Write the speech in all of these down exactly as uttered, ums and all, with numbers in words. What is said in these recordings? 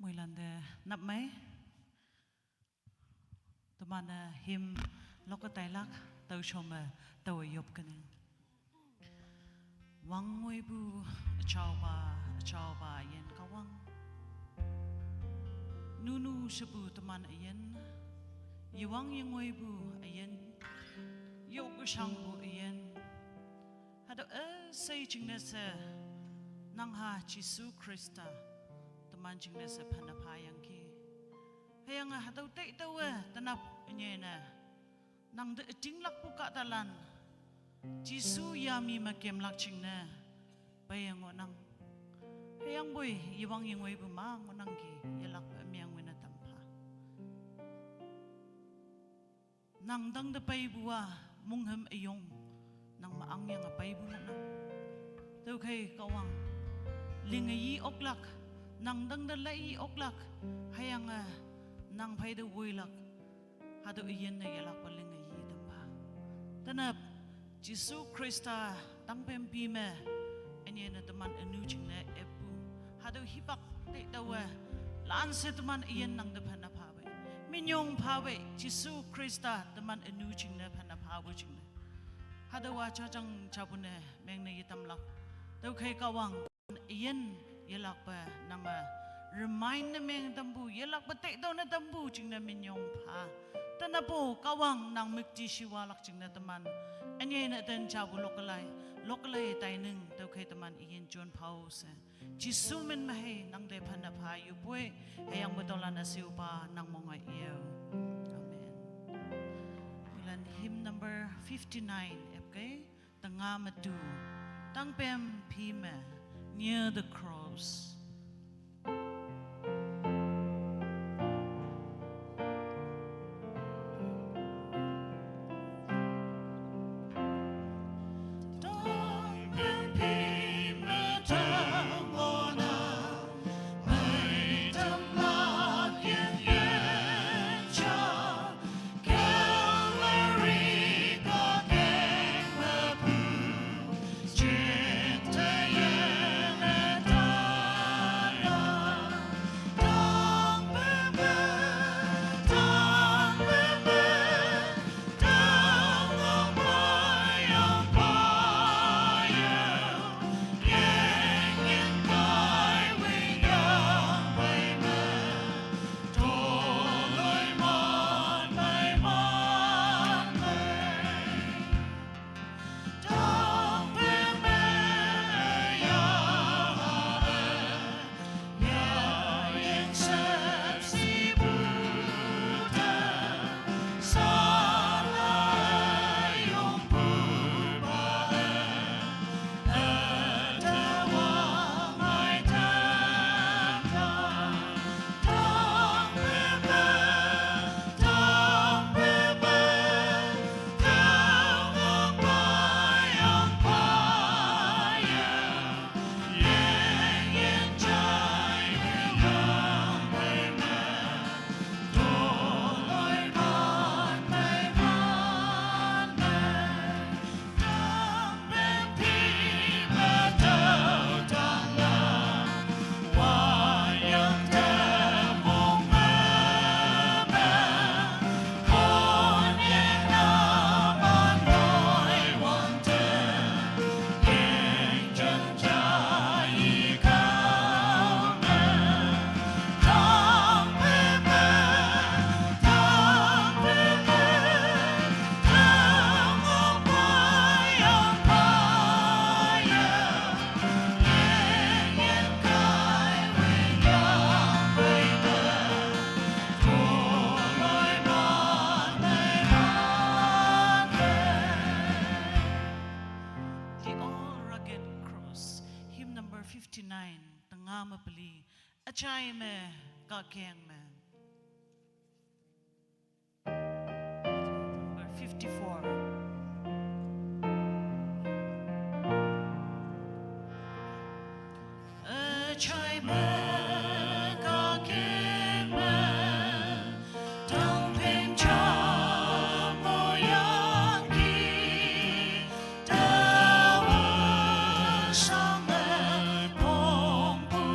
Moilante nap mei. Teman-e hymn lok-e tailak, tüo shome, tüowe yop kening. Wangngoipu üjaopa, üjaopa üyin Kahwang. Nunu shepu teman üyin, yewang yengoipu üyin, yokeshangpu üyin. Hatüo üshei jingne she, nang ha Jesu Khrista, teman jingne she phenne phayangki. Hüyange hatüo teitüowe tenap ünyei ne, nang te ütinglakpu kahtalan, Jesu yami me kemlak jingne, peiye ngohnang. Hüyangpoi yewang yengoipu ma ngohnangki, yelakpe ümeng wine tampha. Nang tangte peipu-a, monghüm üyong, nang me angyange peipu ngohnang. Tüokhei Kahwang, linge yi oklak, nang tangte lai yi oklak, hüyange, nang pheite woilak, hatüo üyin ne yelakpe linge yi tampha. Tenap, Jesu Khrista tangpem pi me, ünyei ne teman ünu jingne eppu. Hatüo hipak teitüowe, lanshe teman üyin nang te phenne phapei. Minyong phapei, Jesu Khrista teman ünu jingne phenne phapu jingne. Hatüowa jajang japu ne, mengne yetamlak. Tüokhei Kahwang, üyin yelakpe nange remind ne meng tampu, yelakpe teitüo ne tampu jingne minyong pha. Tenapo Kahwang nang müktishiwalak jingne teman ünyei ne ten japu lokkelai, lokkelai taining tüokhei teman üyin jon phao she. Jesu min me hei nang te phenne pha yupoi, hüyangpoi tüolan üsheopa nang monge yeo. Amen. Moilan hymn number fifty-nine, epkei, tenga me tu, tangpem pi me, near the cross. The All Rugged Cross, hymn number fifty-nine, tenga me peli, üjai me, kakeng me. Number fifty-four. Üjai me, kakeng me, tangpem ja moyangki, taowe shangme pongpu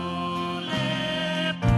lepu.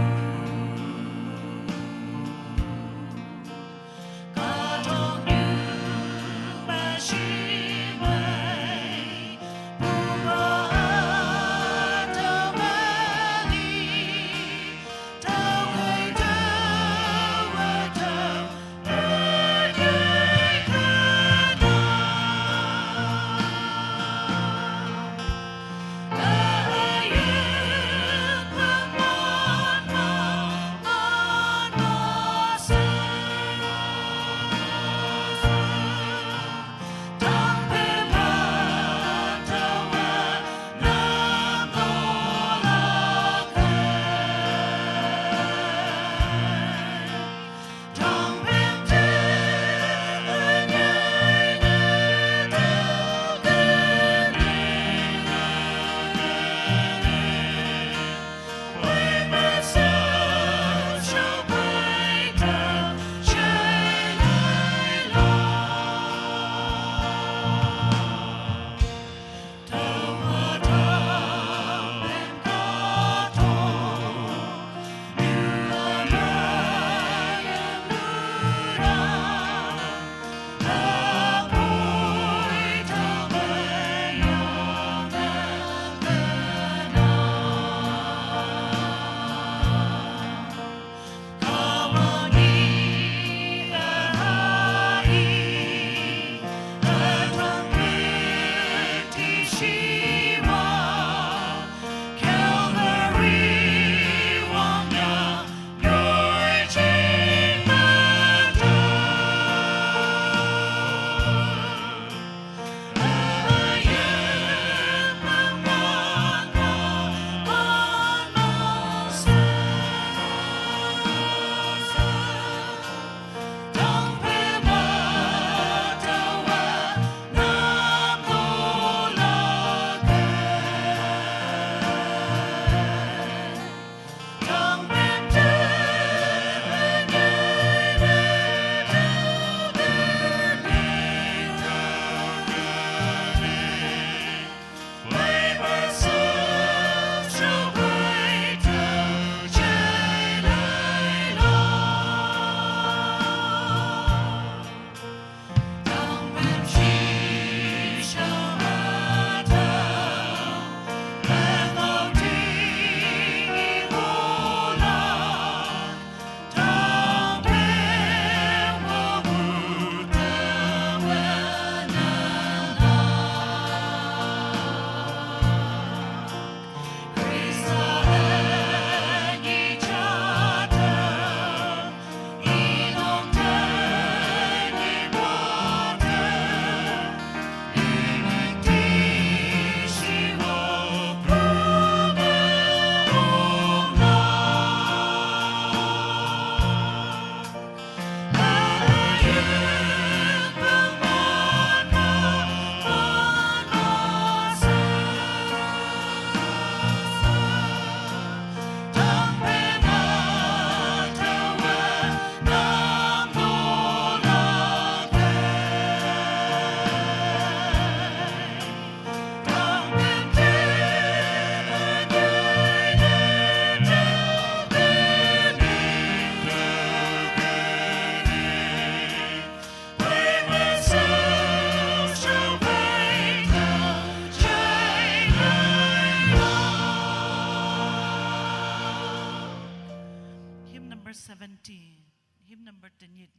seventy. Hymn number tenyit.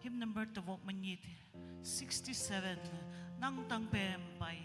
Hymn number tawok manyit, sixty-seven. Nang tang pem pai.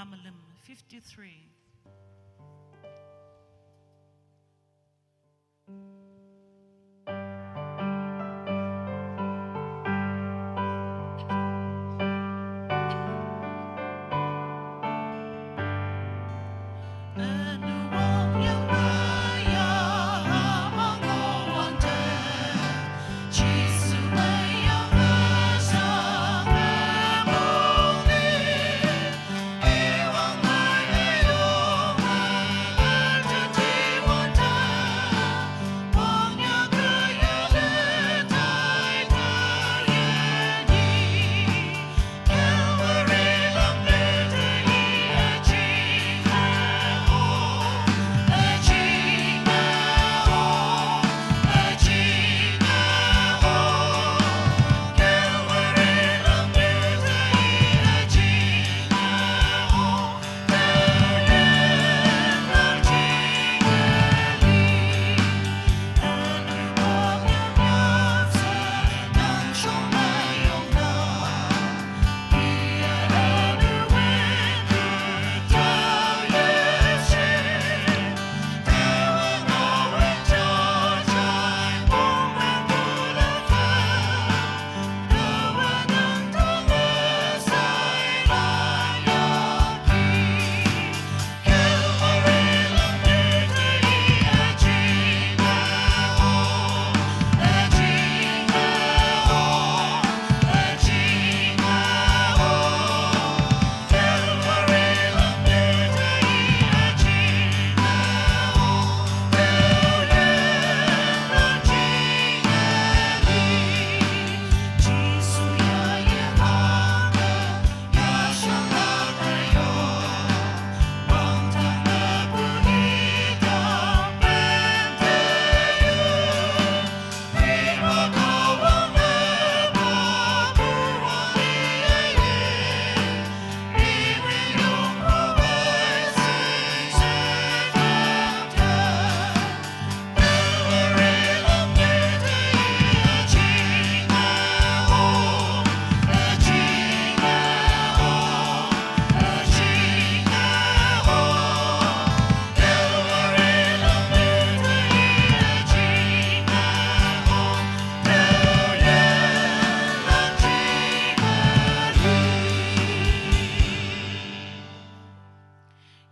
Amalim fifty-three.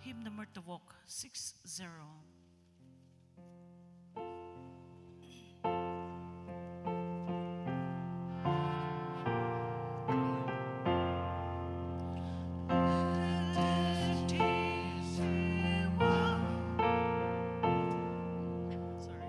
Hymn number twelve, six zero. Sorry.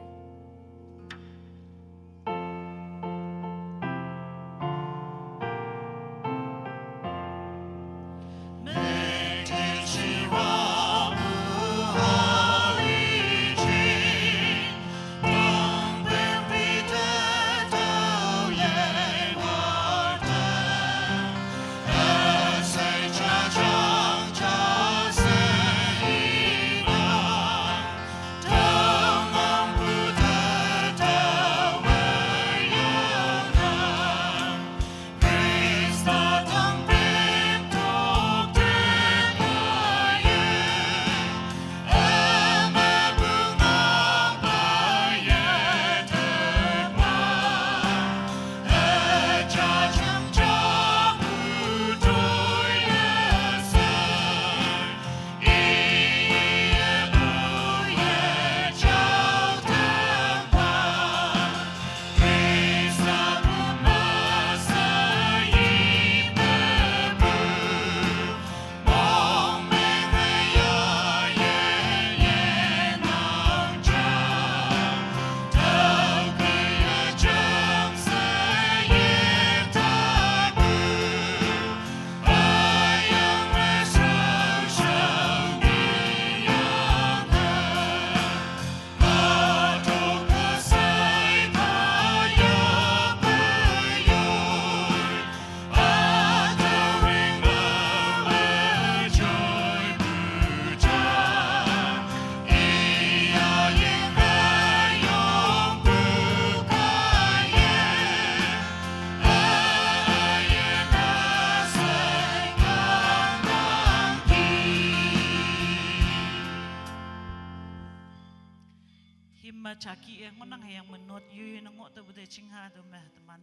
Chaki e ngonang hüyang me note yoyo ne ngoh te bude chingha te me teman.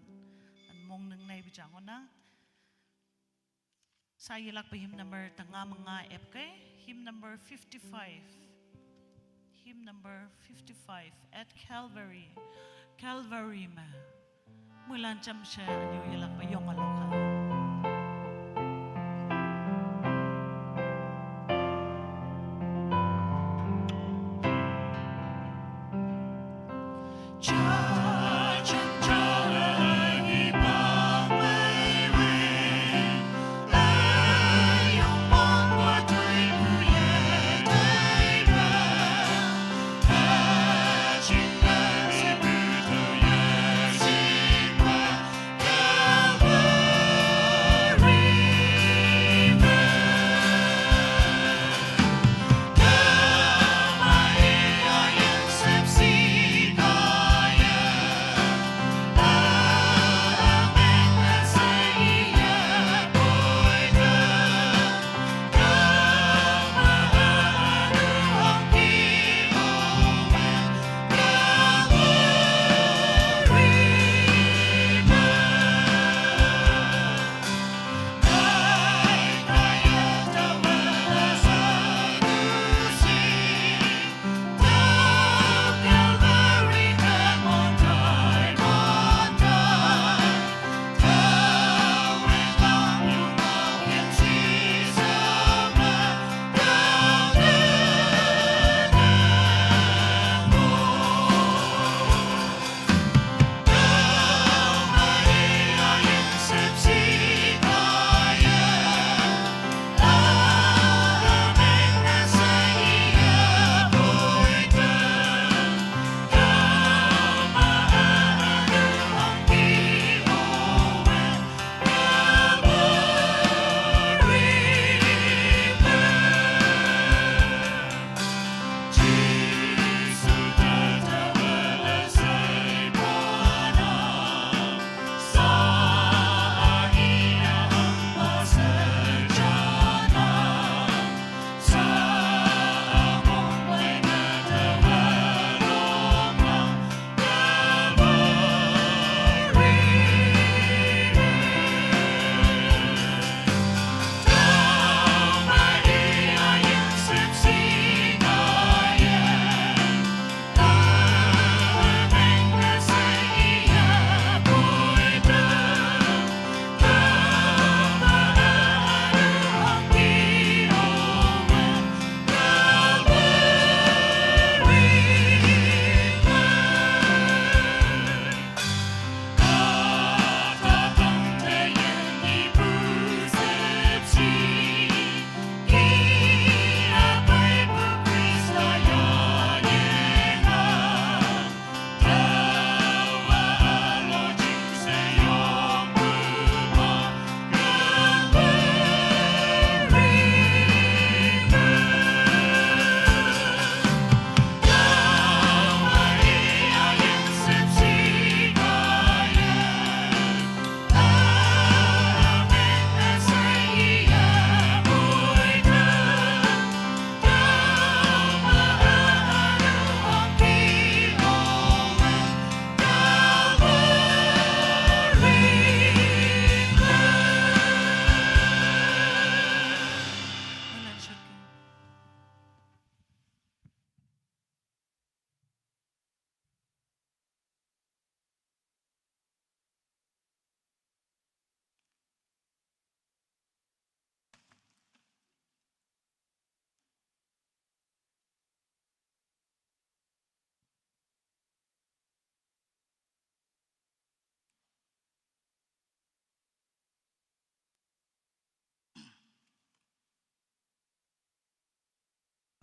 An mong neng nai bija ngonang. Sa yelak pe hymn number tanga menga ep ke. Hymn number fifty-five. Hymn number fifty-five, At Calvary. Calvary me. Mulan cham she anyu yelak pe yong aloka.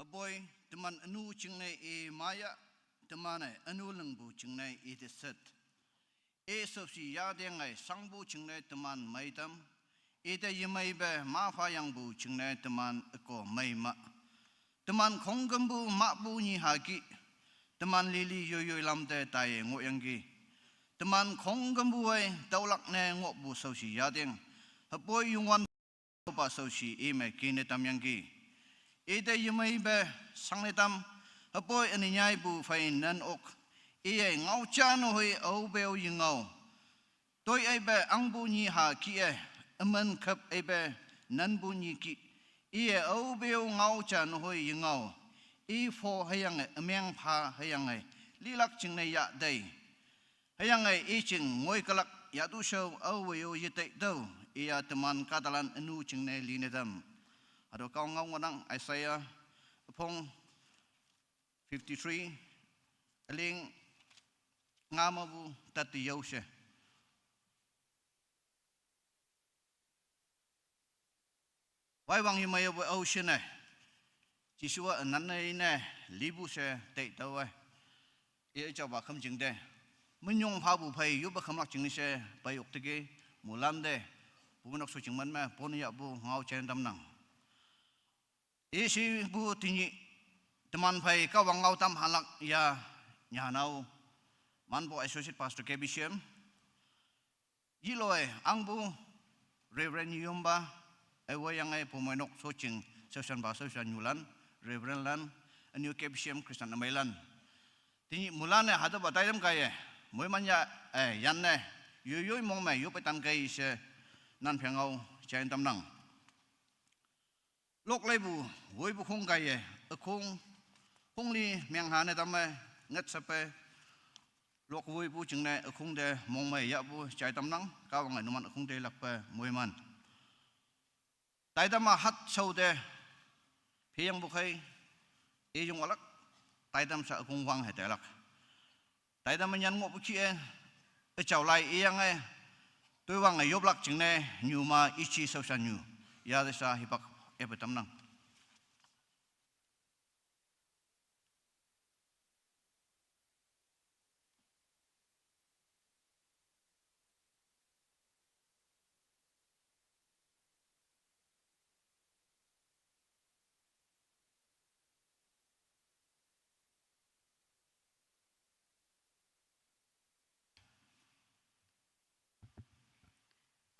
Hüpoi, teman ünu chingne i maya, teman-e ünu lingpu chingne i teset. I sopsi yadeng ai sangpu chingne teman meitam, ite yemeipe mapha yangpu chingne teman üko meima. Teman khongkümpu mahpu nyi haki, teman lili yoiyoi lamte taiye ngohyangki. Teman khongkümpu-e tüolak ne ngohpu shaoshi yadeng, hüpoi Youngwanpa shaoshi ime kine tamyangki. Ite yemeipe shangne tam, hüpoi üne nyaipu phei nan ok, Iye ngaocha nehoi aope-o yengao. Toi aipe angpu nyi ha kih-e, ümin khüp aipe nanpu nyi kih. Iye aope-o ngaocha nehoi yengao. I pho hüyange ümeng pha hüyange lilak jingne yah tei. Hüyange i jing ngoi külak yatu shao aowe-o yeteitüoh. Iya teman kahtalan ünu jingne line tam. Hatüo Kahwang ngao ngohnang Isaiah üpong fifty-three, üling nga mepu tate yao she. Waiwang yemei yepoi ao shine. Jesuwa ünanne ine lipu she teitüoh-e. I üjaopa khümjing te. Minyong phapu phei yoppe khümlak jingne she peiyok teki mulan te. Pumeinok shojing man me pon yahpu ngao jai tamnang. Ishipu tenyih teman phei Kahwang ngao tam halak ya nyanao manpu Associate Pastor K B C M. Yiloi angpu Reverend Yompa, ewe yange pumeinok shojing shaoshanpa shaoshan nyulan, Reverend lan, ünyu K B C M Christian ümeilan. Tenyih mulan-e hatüopa taitam kaiye, moiman ya, eh, yanne, yoiyoi mong me yoppe tan kei she nan phengao jai tamnang. Lok leipu, woipu khong kaiye, ükhong, khongli mengha ne tamme, ngetshape, lok woipu jingne ükhong te mongmei yahpu jai tamnang, Kahwange numan ükhong te lakpe moiman. Taitam-a hat shao te, pheyangpu khei, iyong alak, taitam sha ükhong wang he tailak. Taitam-e nyan ngohpu kih-e, üjao lai iyange, toiwange yoplak jingne, nyuma ichi shaoshan nyu, yate sha hipak epe tamnang.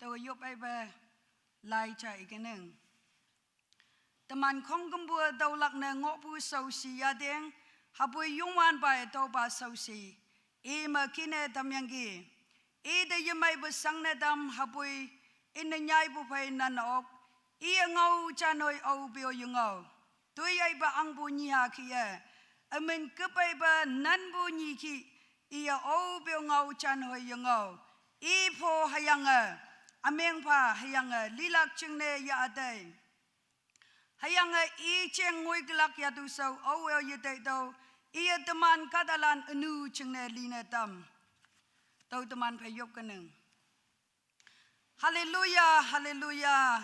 Taowe yop aipe lai ja ikening. Teman khongkümpu-e tüolak ne ngohpu shaoshi yateng, hapoi Youngwanpa-e tüopa shaoshi, i me kine tamyangki. Ite yemeipu shangne tam hapoi, ine nyaipu phei nan ok, iye ngao janhoi aope-o yengao. Toi aipa angpu nyi ha kih-e, ümin küpeipa nanpu nyi kih, iye aope-o ngao janhoi yengao. I pho hüyange, ümeng pha hüyange lilak jingne yah tei. Hüyange i jeng ngoi külak yatu shao aowe-o yeteitüoh, iye teman kahtalan ünu jingne line tam. Tüo teman phei yop kening. Haleluya, haleluya.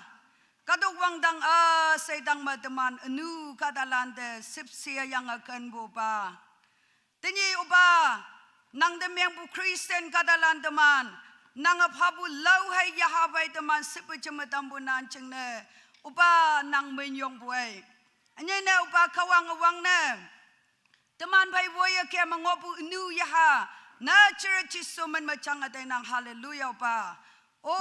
Kahtok wangdang üsheidang me teman ünu kahtalan te shüpshe yange kenpupa. Tenyih Opa, nang te mengpu Christian kahtalan teman, nange phapu lao hei yaha phei teman shüpshe me tampu nan jingne, Opa nang minyongpu ei. Ünyei ne Opa Kahwange wangne, teman phei woiye keme ngohpu ünu yaha, Nazareth Jesu min me jange teinang, haleluya Opa. O,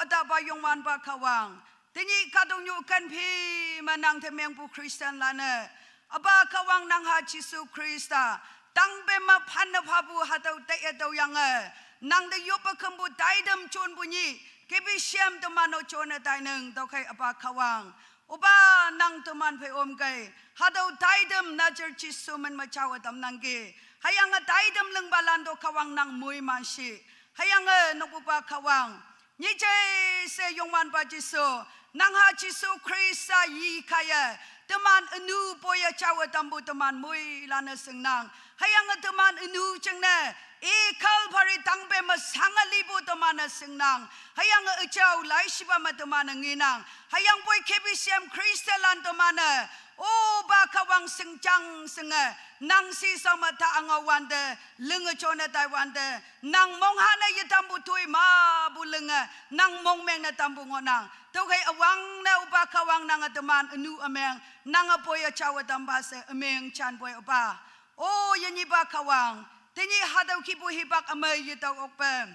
ütahpa Youngwanpa Kahwang, tenyih kahtoknyu ken phi me nang te mengpu Christianlan-e, Üpa Kahwang nang ha Jesu Khrista, tangpem me phanne phapu hatüo taiye tüoyange, nang te yoppe khümpu taitam jonpu nyih, K B C M teman-o jone tainang, tüokhei Üpa Kahwang. Opa nang teman phei omkei, hatüo taitam Nazareth Jesu min me jaowe tamnangki. Hüyange taitam lingpalan to Kahwang nang moiman shi. Hüyange nokpupa Kahwang, nyije she Youngwanpa Jesu, nang ha Jesu Khrista yi kaiye, teman ünu poiye jaowe tampu teman moilan-e shingnang. Hüyange teman ünu jingne, i Calvary tangpem me shange lipu teman-e shingnang. Hüyange üjao laishipa me teman-e ngenang. Hüyangpoi K B C M Christianlan teman-e, Opa Kahwang shingjang shinge, nang shishao me ta angao wante, linge jone tai wante, nang mongha ne yetampu toi mapu linge, nang mongmeng ne tampu ngohnang. Tüokhei üwangne Opa Kahwang nange teman ünu ümeng, nange poiye jaowe tampa she ümeng janpoi Opa. O yenyihpa Kahwang, tenyih hatüo kihpu hipak ümei yetüoh okpe,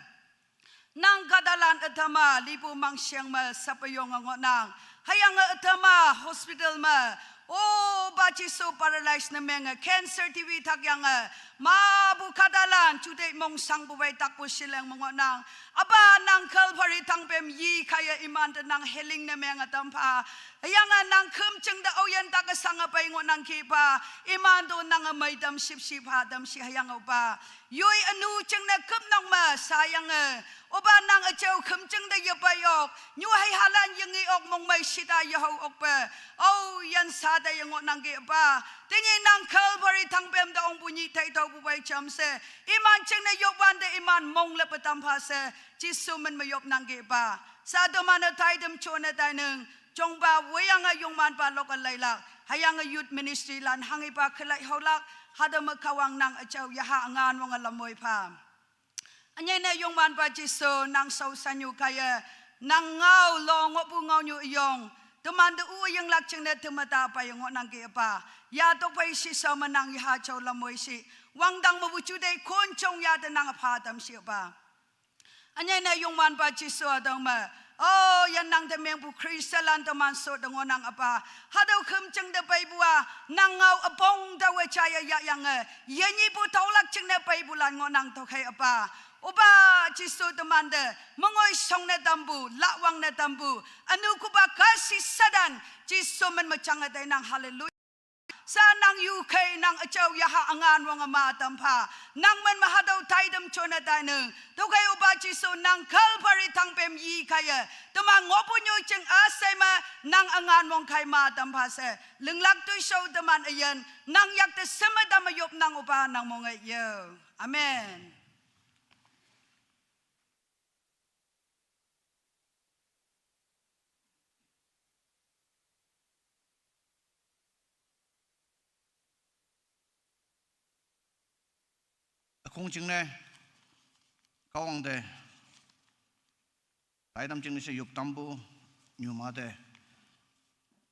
nang kahtalan ütam-a lipu mangsheng me shapeyonge ngohnang. Hüyange ütam-a hospital me, o ba Jesu paralyze ne menge, cancer T B thakyange, mapu kahtalan, jute mongsangpu wei takpu shileng me ngohnang. Apa nang Calvary tangpem yi kaiye iman te nang healing ne menge tampha. Hüyange nang khümjing te aoyin tak-e shange pei ngohnangki pa, iman to nange meitam shipshi pha tam shi hüyange pa. Yoi ünu jingne küpnok me shayange, opa nang üjao khümjing te yepei ok, nyu heihalan yengi ok mongmei shita yehao okpe. Ao yan sha te ye ngohnangki pa. Tenyih nang Calvary tangpem te ongpu nyih tei taopu pei jamshe. Iman jingne yokwante iman mongleppe tampha she. Jesu min me yopnangki pa. Sha teman-e taitam jone tainang. Jongpa weyange Youngwanpa lok-e leilak. Hüyange youth ministry lan hanghipa khelai haolak. Hatüo me Kahwang nang üjao yaha üngan wange lamwoi pha. Ünyei ne Youngwanpa Jesu nang shaoshanyu kaiye, nang ngao lo ngohpu ngaonyu üyong, teman te u yinglak jingne temata pei ngohnangki pa. Ya tokphei shishao me nang yaha jao lamwoi shi. Wangdang mepu jutei khonjong ya te nang pha tam shi pa. Ünyei ne Youngwanpa Jesu hatüo me, o, yan nang te mengpu Christianlan teman so te ngohnang apa. Hatüo khümjing te peipu-a, nang ngao üpong taowe jaiye yahyange, yenyihpu taolak jingne peipulan ngohnang tüokhei apa. Opa Jesu teman te, mengoi shongne tampu, lahwangne tampu, ünu kupa kahshi Satan, Jesu min me jange teinang, haleluya. Sha nang yukhei nang üjao yaha üngan wange ma tampha. Nang min me hatüo taitam jone tainang. Tüokhei opa Jesu nang Calvary tangpem yi kaiye, teman ngohpu nyu jing üshei me nang üngan wang kai ma tampha she. Linglak toishao teman üyin, nang yakte sheme tamme yopnang opa nang monge yo. Amen. Ükhong jingne, Kahwang te, taitam jingne she yoptampu, nyuma te,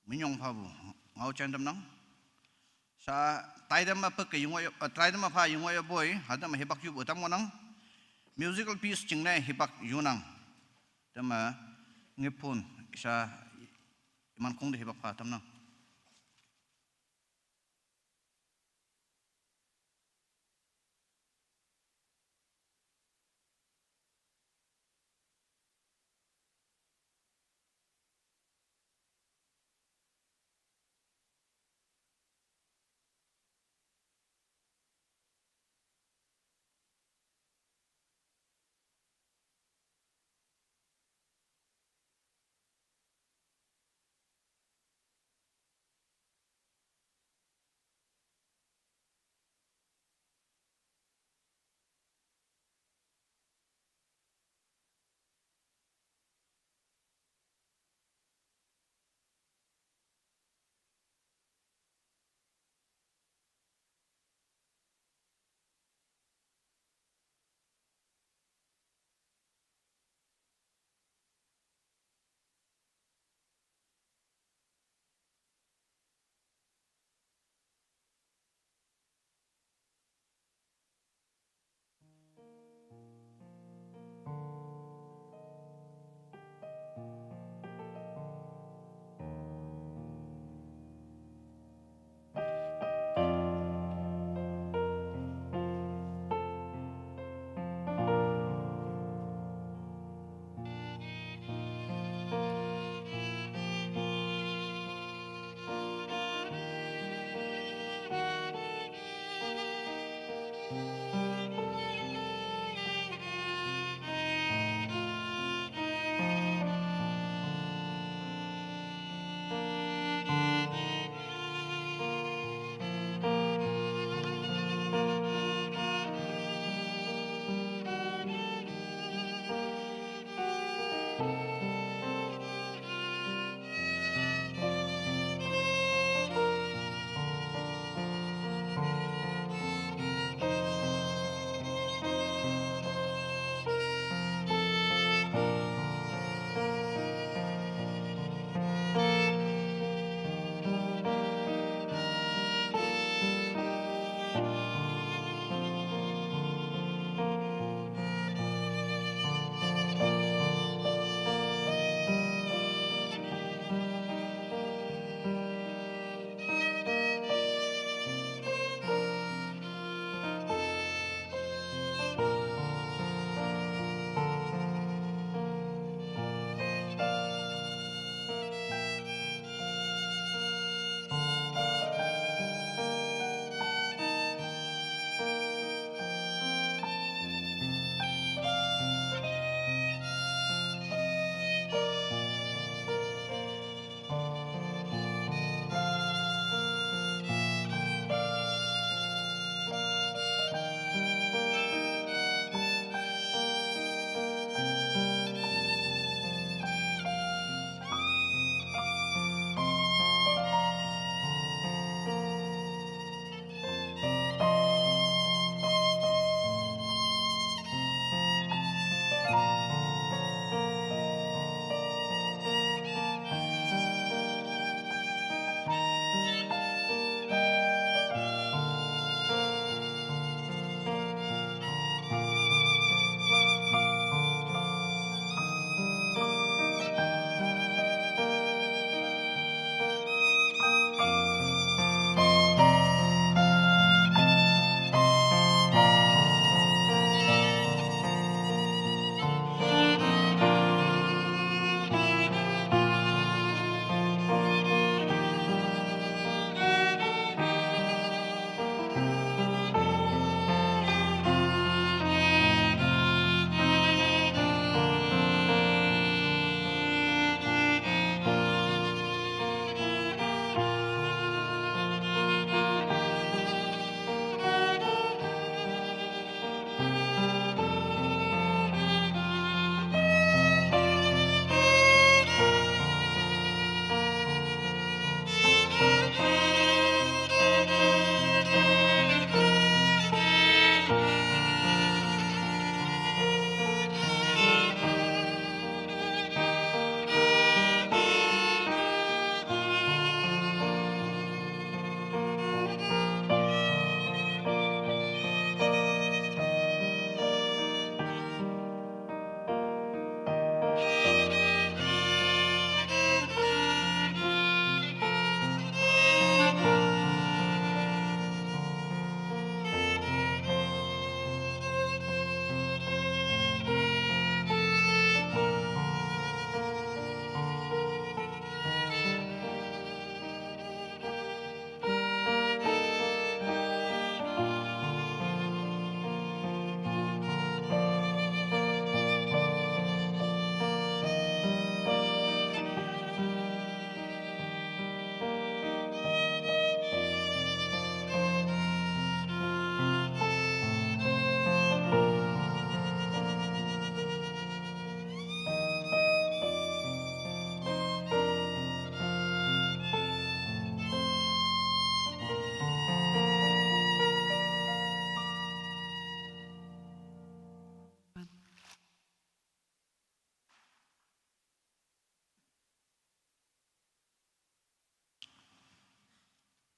minyong phapu, ngao jan tamnang. Sha taitam me peke yungwa yo, eh, taitam me pha yungwa yopoi, hatüo me hipak yupu tam ngohnang. Musical piece jingne hipak yunang. Teme ngephun, sha iman khongte hipak pha tamnang.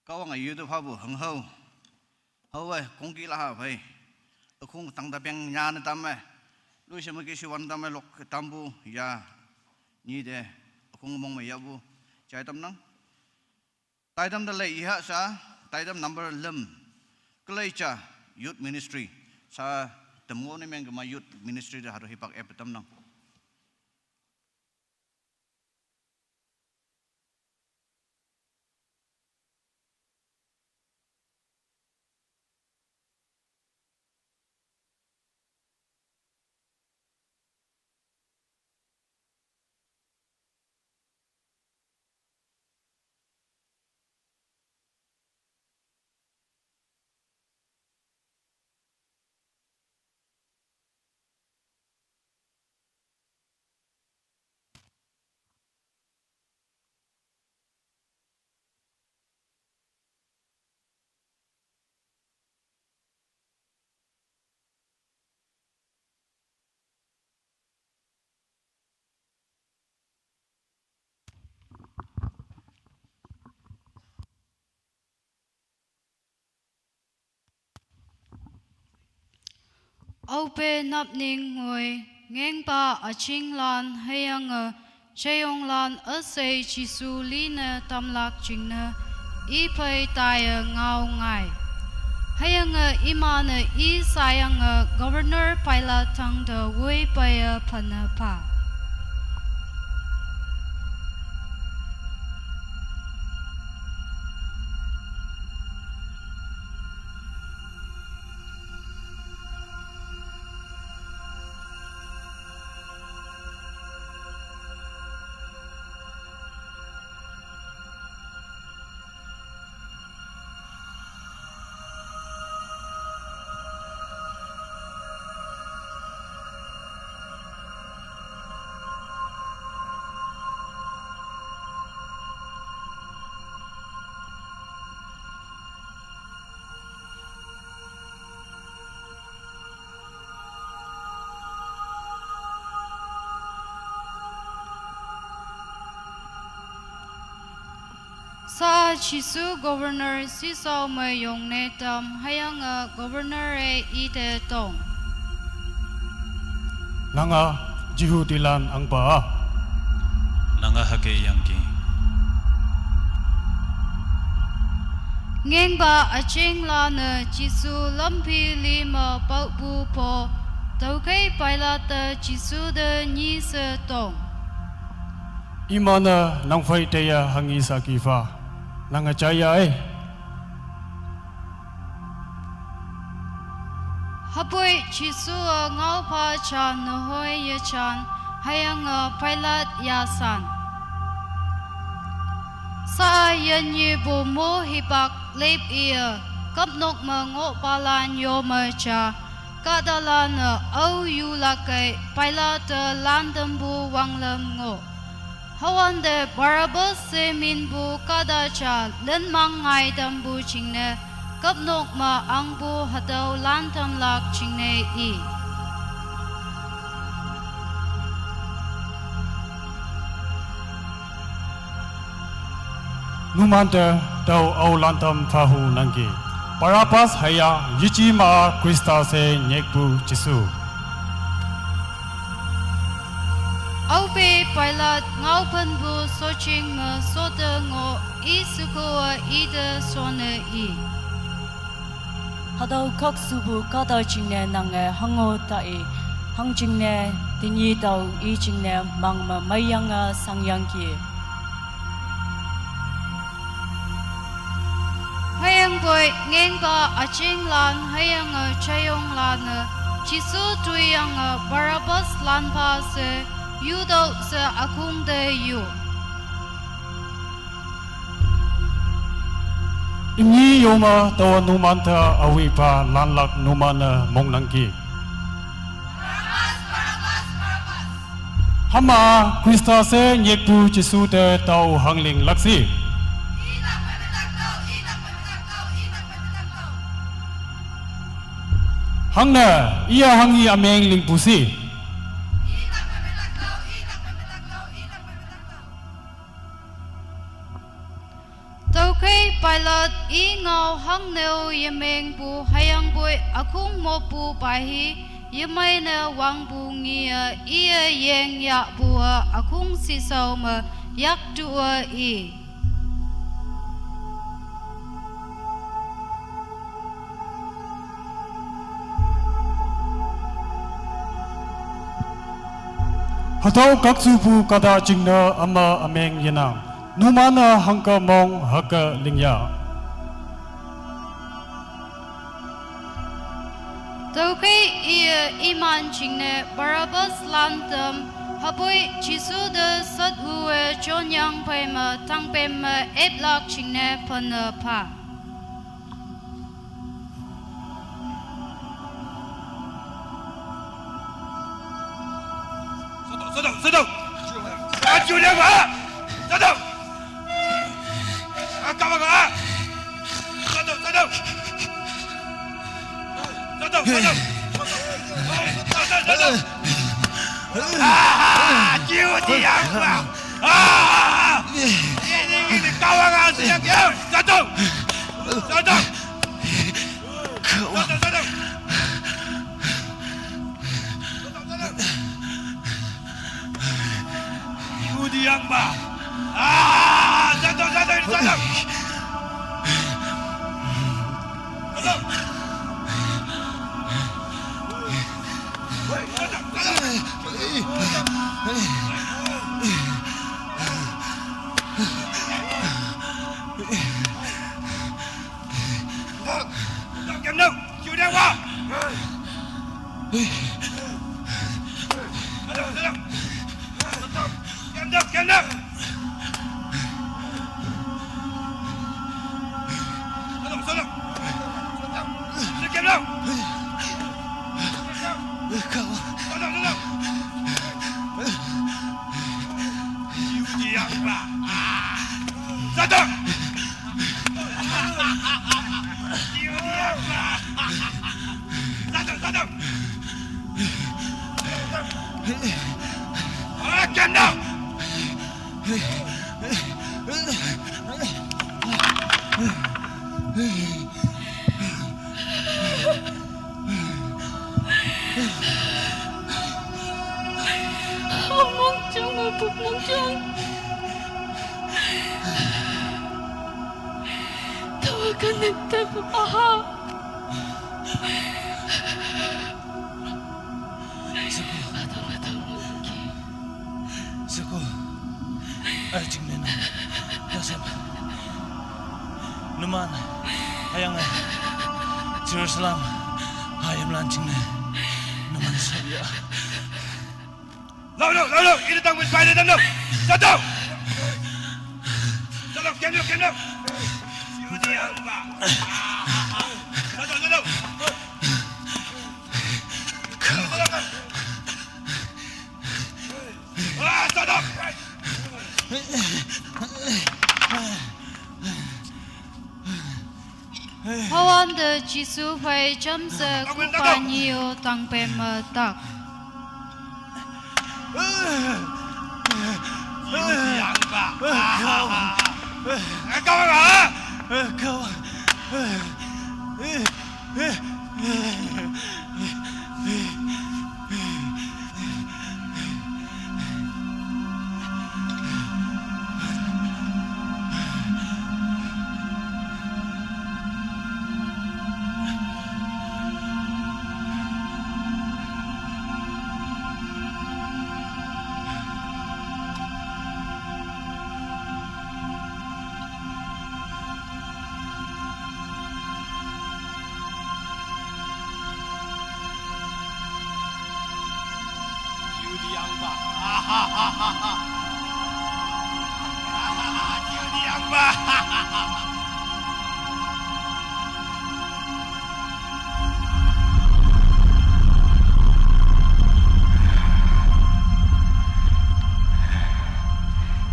Kahwang a yutu phapu hangho. Hawe, kongki la ha phai. Akhung tang ta peng nya na tam e. Lui shama ki shiwan tam e lok tampu ya. Ni de. Akhung mong me yapu. Chai tam nang. Taidam da lei iha sa. Taidam number lem. Kalei cha. Youth ministry. Sa temngo ni meng kema youth ministry da haru hipak ep tam nang. Aope napning ngoi, ngengpa achinglan hüyange cheyonglan üshei Jesu line tamlak jingne, i phei taiye ngao ngai. Hüyange iman-e i sayange Governor Pilate tangte woipeiye phenne pha. Sa Jesu Governor sisao me yongne tam hüyange Governor-e ite tong. Nanga Jehudilan ahngpa a? Nanga hüke yangki. Ngengpa achinglan-e Jesu lamphi li me paopu pho, tüokhei Pilate-e Jesu te nyi she tong. Iman-e nang phei teiye hanghi saki pha, nange jaiya-e. Hüpoi Jesu-a ngaopha ja nehoi yejan, hüyange Pilate yasan. Sa-a yenyihpu mo hipak lep iye, küpnok me ngohpalan yo me ja, kahtalan-e ao yulakkei Pilate-e lantampu wanglam ngoh. Hüwante Barabbas she minpu kahta ja linmang ngaitampu jingne, küpnok me ahngpu hatüo lantamlak jingne i. Numante tao ao lantam phahu nangki. Barabbas hüya yeji ma-a Khrista she nyikpu Jesu. Aope Pilate ngaophenpu shojing me shote ngoh i sheko-e ite shonne i. Hatüo khakshupu kahta jingne nange hango ta i, hangjingne tenyih tao i jingne mang me meiyange shangyangki. Hüyangpoi ngengpa achinglan hüyange jeyonglan-e Jesu toiyange Barabbas lan pha she yutüoh she ükhong te yo. Imni yome taowa numante üwipa lanlak numan-e mongnangki. Hüma Khrista she nyikpu Jesu te tao hangling lak shi. Hangne, iye hanghi ümeng lingpu shi. Tüokhei Pilat, i ngau hangneo yemengpu hüyangpoi ükhung mopupa hi, yemeine wangpu ngiye iye yengyahpu-e ükhung sisao me yaktüoh-e i. Hatüo khakshupu kahta jingne üma ümeng yenang. Numan-e hangke mong hüke lingyah. Tüokhei iye iman jingne Barabbas lan tam, hüpoi Jesu te satwue jonyang phei me tangpem me eplak jingne phenne pha. Satüo, satüo, satüo. Ajiu liang ba. Satüo. Akawang a. Satüo, satüo. Satüo, satüo. Satüo, satüo. Ah, jiu jiang ba. Ah. Ini, ini, kawang a, siang, ya. Satüo. Satüo. Satüo, satüo. Yudi yang ba. Ah, jatuh, jatuh, ini jatuh. Jatuh. Jatuh, jatuh. Jatuh, jatuh. Mongchong, mongchong. Tawa kanek tapu aha. Seko. Seko. Ai jingne nang. Yasem. Numan. Hüyange. Jerusalem. Hayimlan jingne. Numan sap ya. Lao, lao, lao, lao. Ini tang mit pai de tam lo. Jatuh. Jatuh, kem lo, kem lo. Yudi yang ba. Jatuh, jatuh. Hüwante Jesu phei jamshe kupa nyi-o tangpem me tak.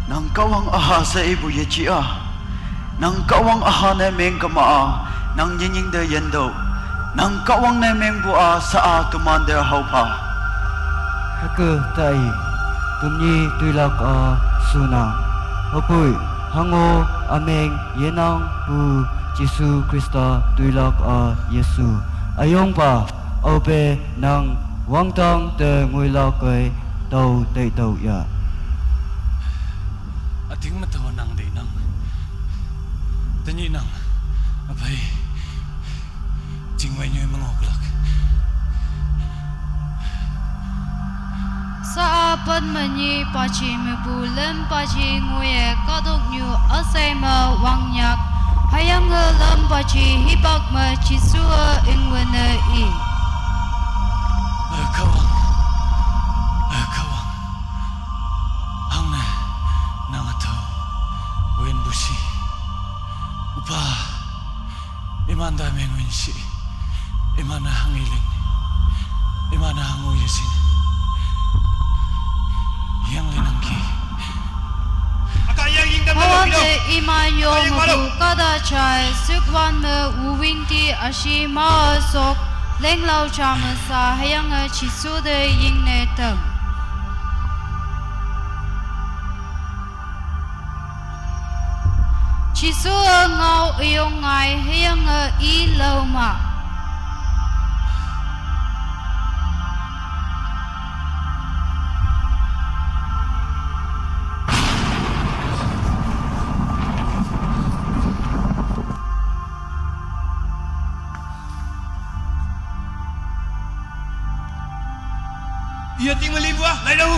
Nang Kahwang üha she ipu yeji a. Nang Kahwang üha ne meng kema a, nang yenying te yintüoh. Nang Kahwang ne mengpu a sha-a temante haopha. Hüke tai, temnyi toilak a shunang. Hüpoi, Hango ameng yenang pu Jisu Krista tuilak a Yesu. Ayongpa, aope nang wangtang te nguilak ei tao teitao ya. Ating matao nang dei nang. Tanyi nang. Apai. Jingwei nyu mangok lak. Sa a pan manyi pachi mepu lem pachi nguye kadok nyu asai me wangnyak. Hayang e lem pachi hipak me Jisu e ingwene i. Akawang. Akawang. Hangne nang atau. Wen busi. Upa. Imanda mengun si. Imana hangiling. Imana hangu yesin. Yang lenangki. Aka yang yingdam. Hawande ima yong kada chai sukwan me uwingti ashi ma sok lenglau cha masa hayang a Jisu de yingne tem. Jisu a ngau ayong ngai hayang a i lau ma. Iya ting melibu ah, lai lau.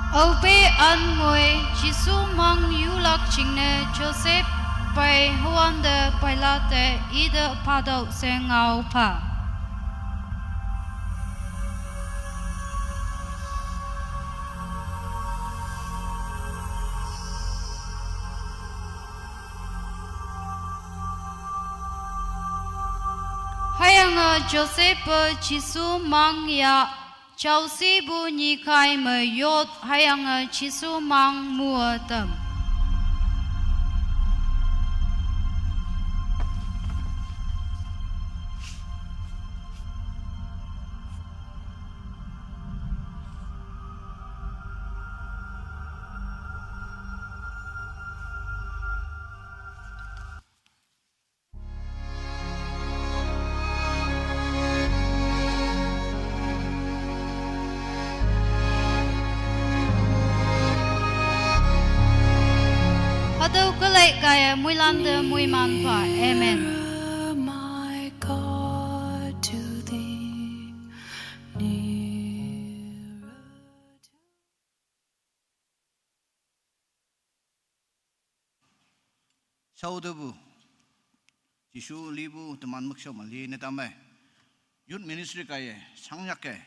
Aupe an ngoi Jisu mang yulak jingne Joseph pai hawande Pilate ide padok se ngau pa. Hayang a Joseph Jisu mang ya chausi bu nyikai me yot hayang a Jisu mang mua tam. Hatüo kelei kaiye muilante muiman pha. Amen. Shaotepu, Jesu lipu teman mükshao me li ne tamme. Youth ministry kaiye, shangyake,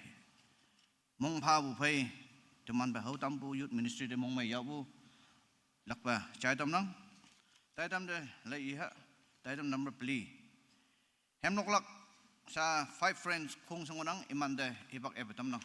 mongphapu phei, teman pe hao tampu youth ministry te mongmei yahpu, lakpa jai tamnang. Taitam te lei iha, taitam number peli. Hemnoklak sa five friends khong sangwanang imante hipak epe tamnang.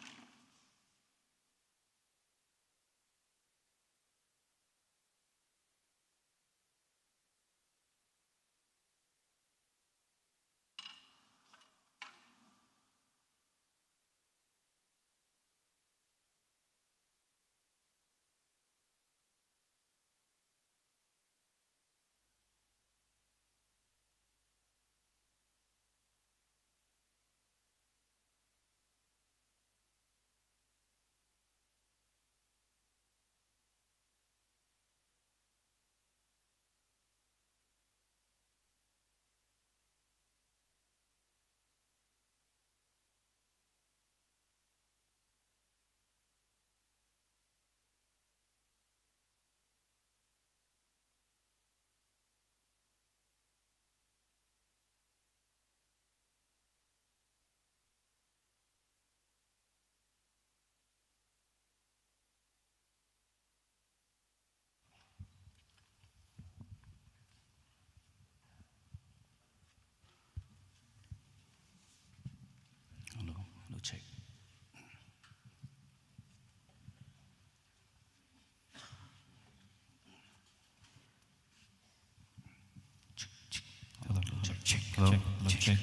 Hello, hello, check.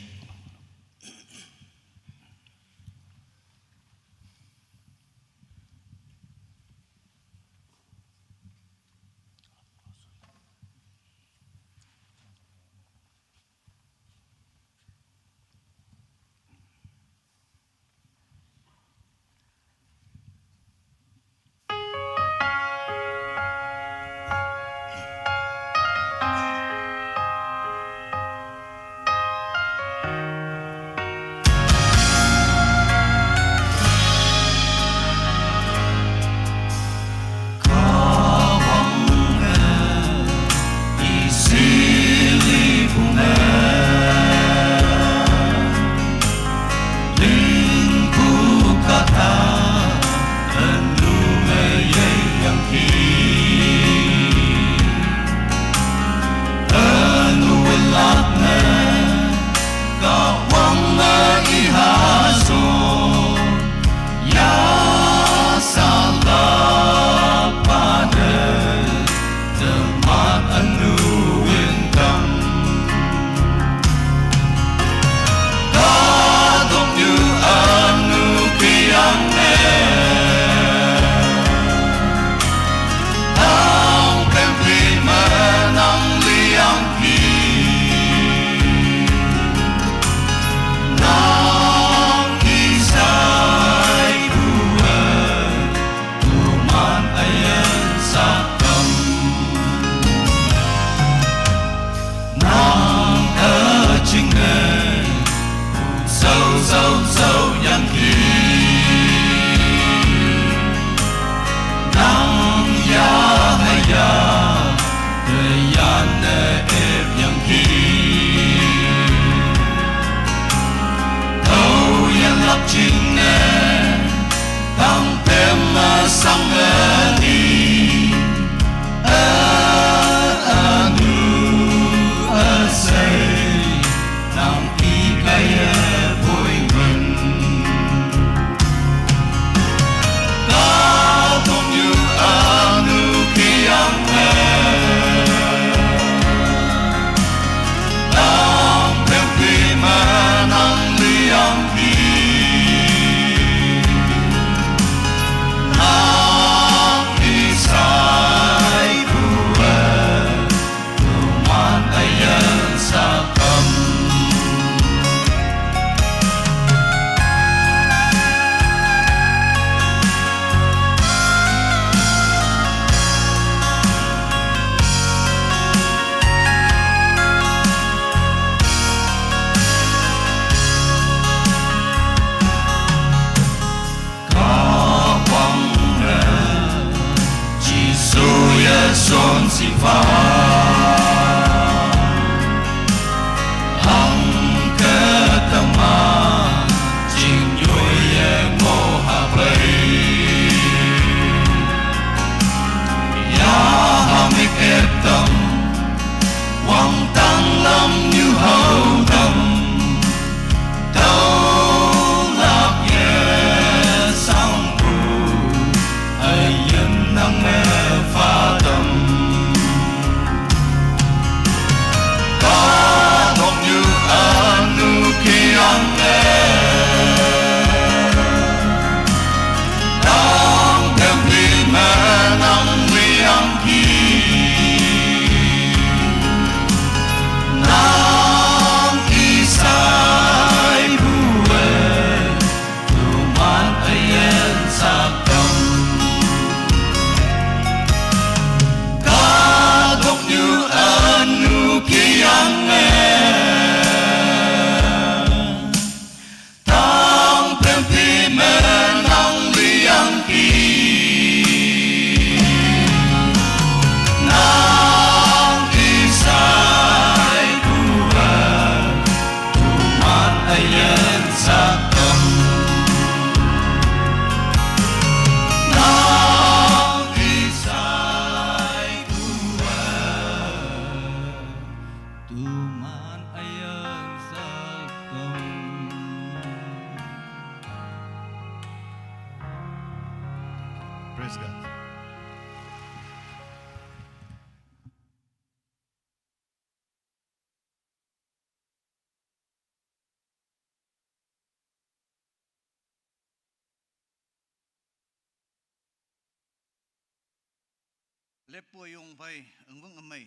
Tepu yung bai, ang bang amai.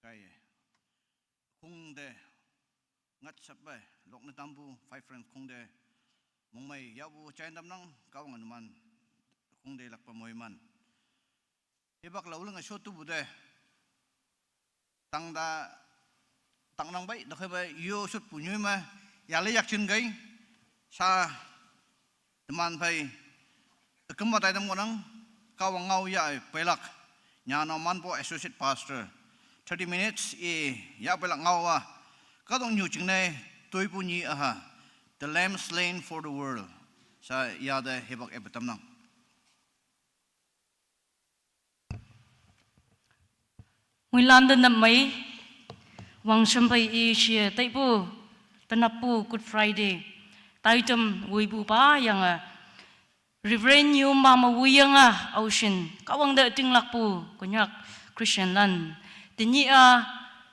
Kai. Khungde, ngat sap bai, lok na tambu, five friends khungde, mong mai, yabu, chain dam nang, kawang anuman, khungde lakpa moi man. Hibak lau leng a shot tu bu de. Tang da, tang nang bai, da khai bai, yo shot pu nyui ma, ya le yak chin gai, sa, teman bai, kemba tai dam ngonang, kawang ngau ya ai, pailak, nya no man po associate pastor. Thirty minutes, e, ya pailak ngau wa, kadong nyu ching nai, tui pu nyi aha, the lamb slain for the world. Sa ya de hibak e betam nang. Muilan da nam mai, wang shampai i shia taipu, tanapu Good Friday. Taitum wui bu pa yang a, Reverend Yu Mama wui yang a, au shin, kawang da ting lak pu, Konyak Christian lan. Tini a,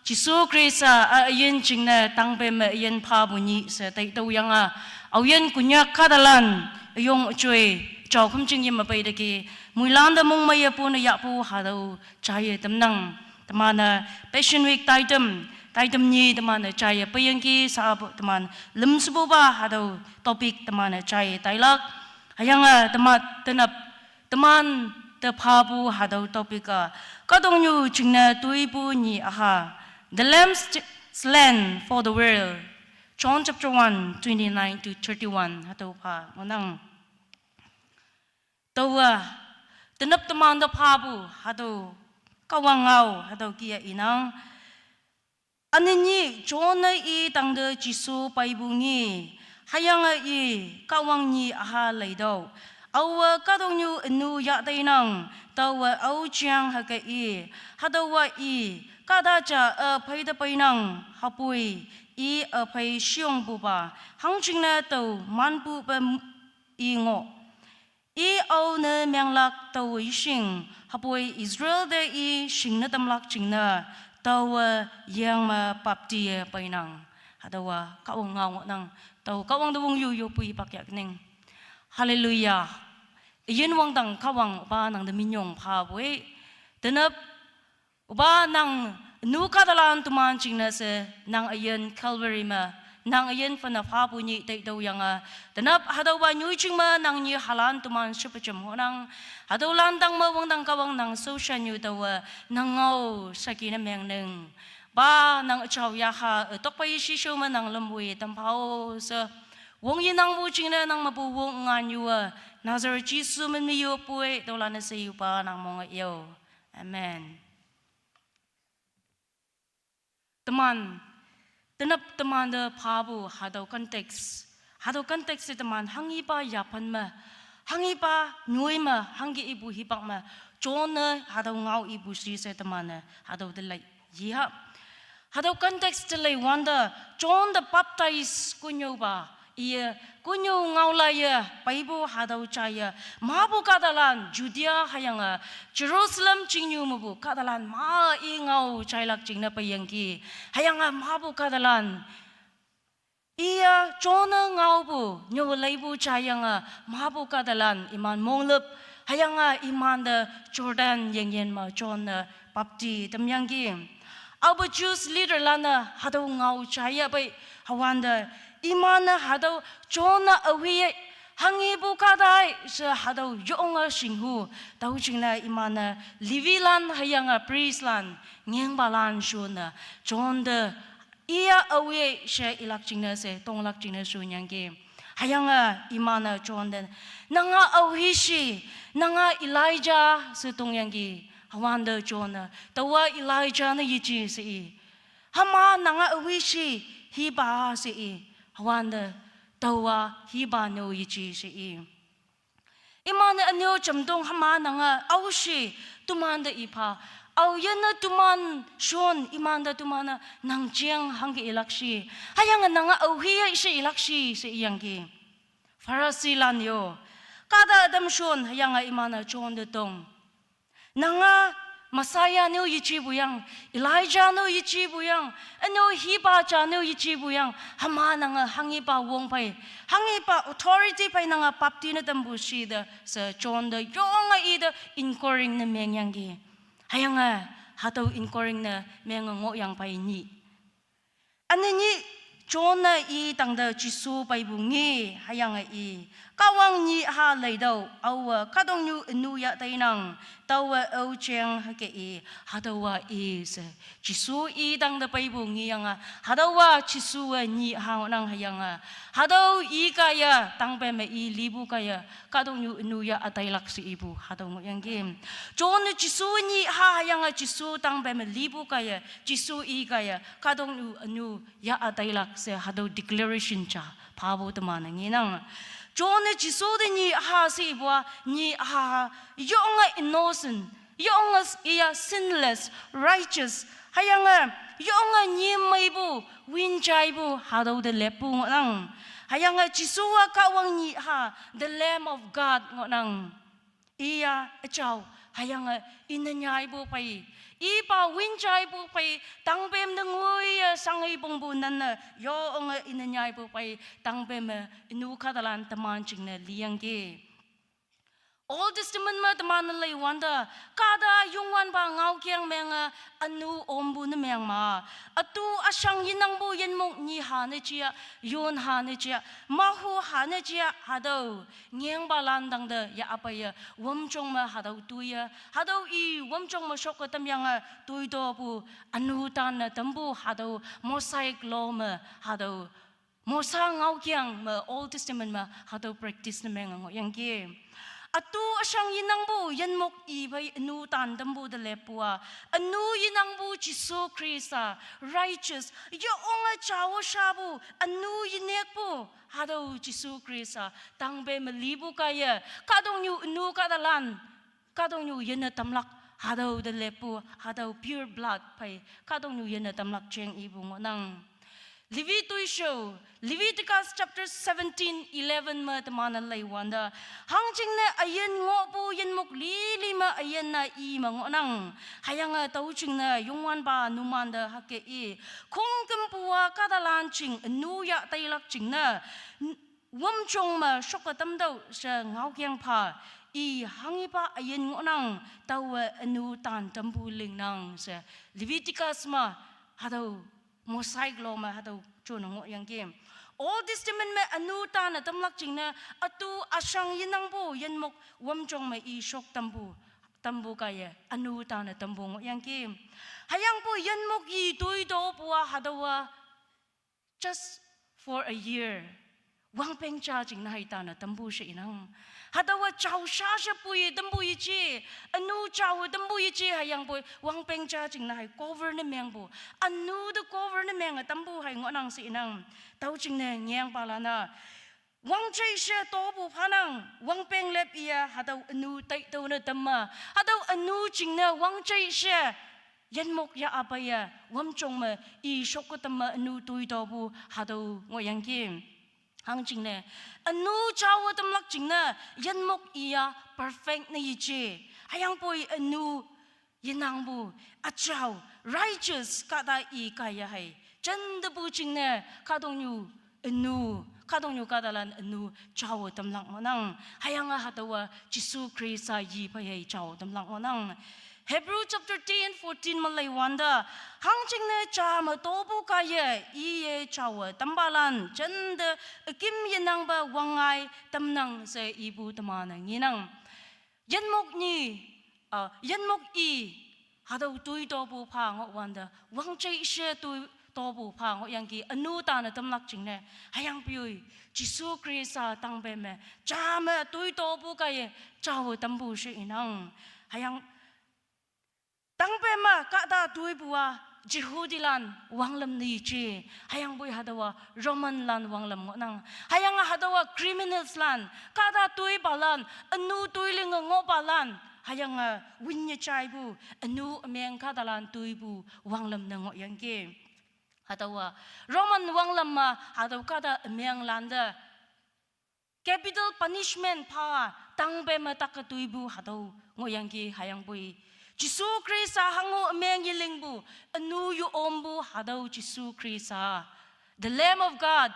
Jisu Krista a ayin ching na tang pe me ayin pa bu nyi se tai tau yang a, au yin Konyak kadalan, ayong chui, chau khum ching yim a pai da ki, muilan da mong mai ya pu na ya pu ha dau, chai ye tam nang, teman a Passion Week taitum, taitum nyi teman a chai ye pai yang ki sa pu teman, lem subu ba ha dau topic teman a chai ye tai lak, hayang a teman, tenap, teman te pa bu ha dau topic a, kadong nyu ching na tui bu nyi aha, the lamb st-, slain for the world. John chapter one, twenty-nine to thirty-one, ha dau pa, ngonang. Tau a, tenap teman da pa bu, ha dau, kawang ngau, ha dau kia inang. Ani nyi, John a i tang da Jisu pai bu ngi, hayang a i, kawang nyi aha lai dau. Au a kadong nyu anu ya tai nang, tau a au chiang ha ka i, ha dau wa i, kada cha a pai da pai nang, ha pui, i a pai shiong bu ba, hang ching na tau man bu ba m-, i ngo. I au na meng lak tau i shing, ha pui Israel da i shing na tam lak ching na, tau a yang ma bapti a pai nang. Ha dau wa, kawang ngau nang, tau kawang da wong yu yu pui pak yak ning. Hallelujah. Iyin wang dang kawang ba nang da minyong pa bui. Tenap, uba nang nu kadalan tuman ching na se, nang ayin Calvary ma, nang ayin fana pa bu nyi tai dau yang a. Tenap ha dau ba nyu ching ma, nang nyi halan tuman shipacham ho nang. Ha dau lan dang ma wang dang kawang nang so sha nyu dau wa, nang ngau saki na meng neng. Ba nang achau ya ha, tok pa i shi shou ma nang lam wui tam pa o se. Wong yi nang bu ching na nang ma bu wong ngan yu a, Nazareth Jisu min mi yu pui, dau la na se yu pa nang mong a yo. Amen. Teman, tenap teman da pa bu ha dau context. Ha dau context se teman hang i pa yapan ma, hang i pa nyui ma, hang ki i bu hi pak ma, John na ha dau ngau i bu shi se teman na, ha dau da lai. Yi ha. Ha dau context da lai wanda, John the Baptist kunyo ba, iya, kunyo ngau la ya, pai bu ha dau cha ya, ma bu kadalan, Judea hayang a, Jerusalem ching nyu ma bu kadalan, ma i ngau chai lak ching na pai yang ki, hayang a ma bu kadalan. Iya, John na ngau bu, nyu lai bu cha yang a, ma bu kadalan, iman mong lep, hayang a iman da Jordan yang yen ma John na bapti tam yang ki. Au bu Jews leader lan na, ha dau ngau cha ya bai, ha wanda, iman na ha dau John na awi, hang i bu kadai, se ha dau yong a shing hu, dau ching na iman na Levi lan hayang a priest lan, ngeng ba lan shun na, John da, iya awi she i lak ching na se, tong lak ching na shun yang ki. Hayang a iman na John da, nang a awi shi, nang a Elijah se tong yang ki. Ha wanda John na, tau wa Elijah na yi chi se i. Hama nang a awi shi, hi ba se i. Ha wanda, tau wa hi ba no yi chi se i. Iman na anyo cham dong hama nang a au shi, tuman da i pa. Au yan na tuman shon, iman da tuman na nang chiang hang ki i lak shi. Hayang a nang a au hi ya shi i lak shi, se i yang ki. Pharisee lan yo. Kada adam shon, hayang a iman na John da tong. Nang a Messiah nu yejipu yang, Elijah nu yejipu yang, ünu hiba ja nu yejipu yang, hüma nange hanghipa wong phei, hanghipa authority phei nange bapti ne tampu shite she John te yonge ite inquiring ne mengyangki. Hüyange hatüo inquiring ne menge ngohyangphei nyih. Üne nyih, John-e i tangte Jesu peipu nge, hüyange i, Kahwang nyih ha leitüoh, aowe kahtoknyu ünu yah teinang, taowe ao jeng hüke i, hatüowa i she. Jesu i tangte peipu ngeyange, hatüowa Jesu-e nyih ha ngohnang hüyange, hatüo i kaiye, tangpe me i lipu kaiye, kahtoknyu ünu yah ütailak she ipu, hatüo ngohyangki. John-e Jesu nyih ha hüyange Jesu tangpe me lipu kaiye, Jesu i kaiye, kahtoknyu ünu yah ütailak she hatüo declaration ja phapu teman-e ngenang. John-e Jesu te nyih ha she ipu-a, nyih ha, yonge innocent, yonge iya sinless, righteous, hüyange yonge nyim meipu, win jaipu, hatüo te leppu ngohnang. Hüyange Jesu-a Kahwang nyih ha, the Lamb of God ngohnang. Iya üjao, hüyange ine nyaipu phei, ipa win jaipu phei, tangpem te ngoiye shangei pongpu nanne yonge ine nyaipu phei, tangpem me ünu kahtalan teman jingne liyangki. Old Testament me teman-e leiwante, kahta Youngwanpa ngaokeng menge ünu ompu ne meng ma. Ütu üshang yenangpu yinmok nyi ha ne ja, yon ha ne ja, mahu ha ne ja, hatüo ngengpalan tangte yahpeiye, wümjong me hatüo toiye, hatüo i wümjong me shoke tamyange toitopu, ünu tanne tampu hatüo Mosaic law me hatüo Mosa ngaokeng me Old Testament me hatüo practice ne menge ngohyangki. Ütu üshang yenangpu yinmok i phei ünu tan tampu te leppu-a, ünu yenangpu Jesu Khrista, righteous, yonge jao shapu, ünu yenekpu, hatüo Jesu Khrista, tangpe me lipu kaiye, kahtoknyu ünu kahtalan, kahtoknyu yinne tamlak, hatüo te leppu, hatüo pure blood phei, kahtoknyu yinne tamlak jeng ipu ngohnang. Levi toishao, Leviticus chapter seventeen eleven me teman-e leiwante, hangjingne üyin ngohpu yinmok lili me üyin-a i me ngohnang. Hüyange tüo jingne Youngwanpa numante hüke i, khongkümpu-a kahtalan jing ünu yah teilak jingne, wümjong me shoke tamtüoh she ngaokeng pha, i hanghipa üyin ngohnang, taowe ünu tan tampu lingnang she Leviticus me, hatüo Mosaic law me hatüo jone ngohyangki. Old Testament me ünu tanne tamlak jingne, ütu üshang yenangpu yinmok wümjong me i shok tampu, tampu kaiye, ünu tanne tampu ngohyangki. Hüyangpoi yinmok i toitopu-a hatüowa just for a year, wangpeng ja jingne hei tanne tampu she inang. Hatüowa jao sha she pui tampu yeje, ünu jao tampu yeje hüyangpoi wangpeng ja jingne hei cover ne mengpu, ünu te cover ne menge tampu hei ngohnang she inang. Tüo jingne ngengpalan-a, wangjei she topu phanang, wangpeng lep iye hatüo ünu taitüoh ne tamme, hatüo ünu jingne wangjei she, yinmok yahpeiye, wümjong me i shoke tamme ünu toitopu hatüo ngohyangki. Hangjingne, ünu jaowe tamlak jingne, yinmok i-a perfect ne yeje. Hüyangpoi ünu yenangpu, üjao, righteous kahta i kaiye hei, jentepu jingne, kahtoknyu ünu, kahtoknyu kahtalan ünu jaowe tamlak ngohnang. Hüyange hatüowa Jesu Khrista yi phei hei jao tamlak ngohnang. Hebrew chapter ten fourteen me leiwante, hangjingne ja me topu kaiye, iye jaowe tampalan jente üküm yenangpe wangngai tamnang she ipu teman-e ngenang. Yinmok nyi, ah, yinmok i, hatüo toitopu pha ngohwante, wangjei she toitopu pha ngohyangki ünu tanne tamlak jingne, hüyangpoi, Jesu Khrista tangpem me, ja me toitopu kaiye, jaowe tampu she inang, hüyang tangpem me kahta toipu-a, Jehudilan wanglam ne yeje, hüyangpoi hatüowa Romanlan wanglam ngohnang, hüyange hatüowa criminalslan, kahta toipalan, ünu toi linge ngohpalan, hüyange win yejaipu, ünu ümeng kahtalan toipu wanglam ne ngohyangki. Hatüowa Roman wanglam me hatüo kahta ümenglante capital punishment pha, tangpem me take toipu hatüo ngohyangki hüyangpoi. Jisu Krista hango ameng yelingpu, anu yu ompu hatüo Jisu Krista, the Lamb of God,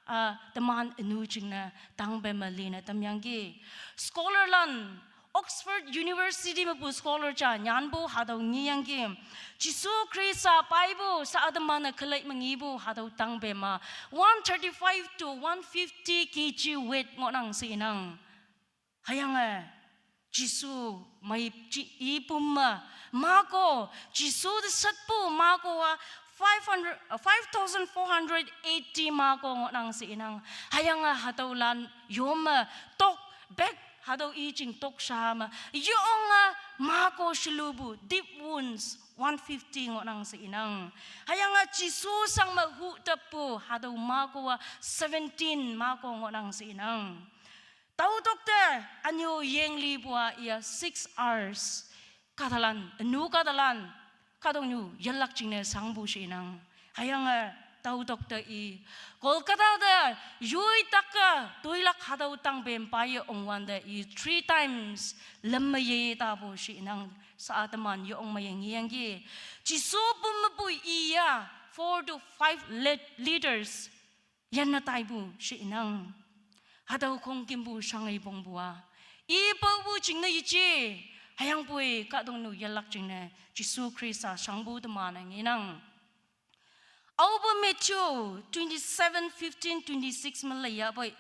a teman anu jingne tangpe me line tamyangki. Scholar lan, Oxford University mepu scholar ja nyanpu hatüo ngeyangki. Jisu Krista paipu sa teman-e kelei me ngepu hatüo tangpe me one thirty-five to one fifty K G weight ngohnang she inang. Hüyange Jisu mei ji ipum me mako, Jisu te shatpu mako-a five hundred, uh, five thousand four hundred eighty mako ngohnang she inang. Hüyange hatüolan yome tok bag hatüo i jing tok sha me yonge mako shelupu deep wounds one fifty ngohnang she inang. Hüyange Jisu shang me hu teppu hatüo mako-a seventeen mako ngohnang she inang. Tao tokte ünyu yeng lipu-a iya six hours. Kahtalan, ünu kahtalan, kahtoknyu yelak jingne shangpu she inang. Hüyange tao tokte i Kolkata te yoi tak-e toilak hatüo tangpem paiye ongwante i three times lüm me ye tapu she inang. Sa teman yong me yengeyangki. Jisu pum mepu iya four to five lit-, liters yanne taipu she inang. Hatüo khongkümpu shangei pongpu-a ipaopu jingne yeje. Hüyangpoi kahtoknyu yelak jingne Jisu Khrista shangpu teman-e ngenang. Aope Matthew twenty-seven fifteen twenty-six me leiyapoi,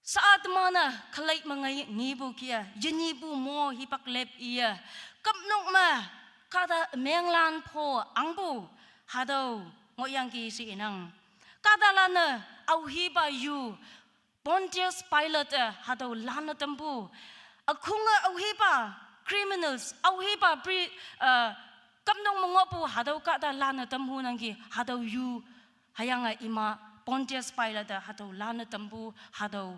sa teman-e kelei me ngei ngepu kih-a, yenyihpu mo hipak lep iye, küpnok me kahta menglan pho angpu hatüo ngohyangki she inang. Kahtalan-e aohipa yu Pontius Pilate-e hatüo lanne tampu. Ükhunge aohipa criminals, aohipa pri-, uh, küpnok me ngohpu hatüo kahta lanne tamhunangki, hatüo yu, hüyange ima Pontius Pilate-e hatüo lanne tampu hatüo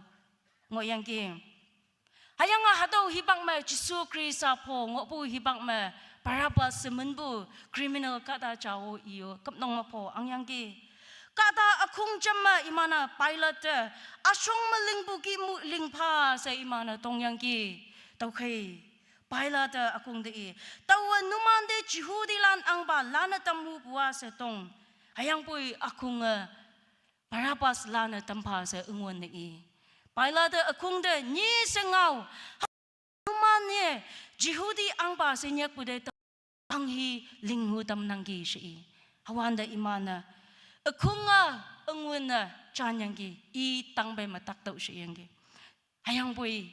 ngohyangki. Hüyange hatüo hipak me Jesu Khrista pho ngohpu hipak me Barabbas she minpu criminal kahta jao iyo küpnok me pho angyangki. Kahta ükhong jam me iman-e Pilate te, üshong me lingpu kih mu lingpha she iman-e tongyangki. Tüokhei Pilate-e ükhong te i, taowe numan te Jehudilan ahngpa lanne tamhupu-a she tong. Hüyangpoi ükhonge Barabbas lanne tampha she üngwün ne i. Pilate-e ükhong te nyi she ngao, numan-e Jehudi ahngpa she nyakpu te tao hanghi linghu tamnangki she i. Hüwante iman-e ükhonge üngwün-e janyangki, i tangpei me taktüoh sheyangki. Hüyangpoi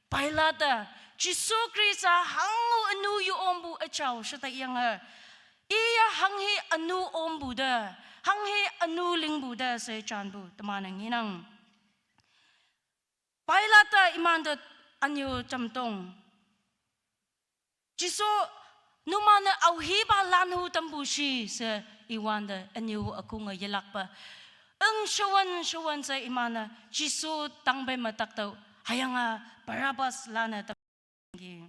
Pilate-e Jesu Khrista hango ünu yu ompu üjao she taiyange, iye hanghi ünu ompu te, hanghi ünu lingpu te she janpu teman-e ngenang. Pilate-e imante ünyu jamtong, Jesu, numan-e aohipa lanhu tampu shi she iwante ünyu ükhonge yelakpe, üng shewan shewan she iman-e Jesu tangpei me taktüoh, hüyange Barabbas lanne tamki.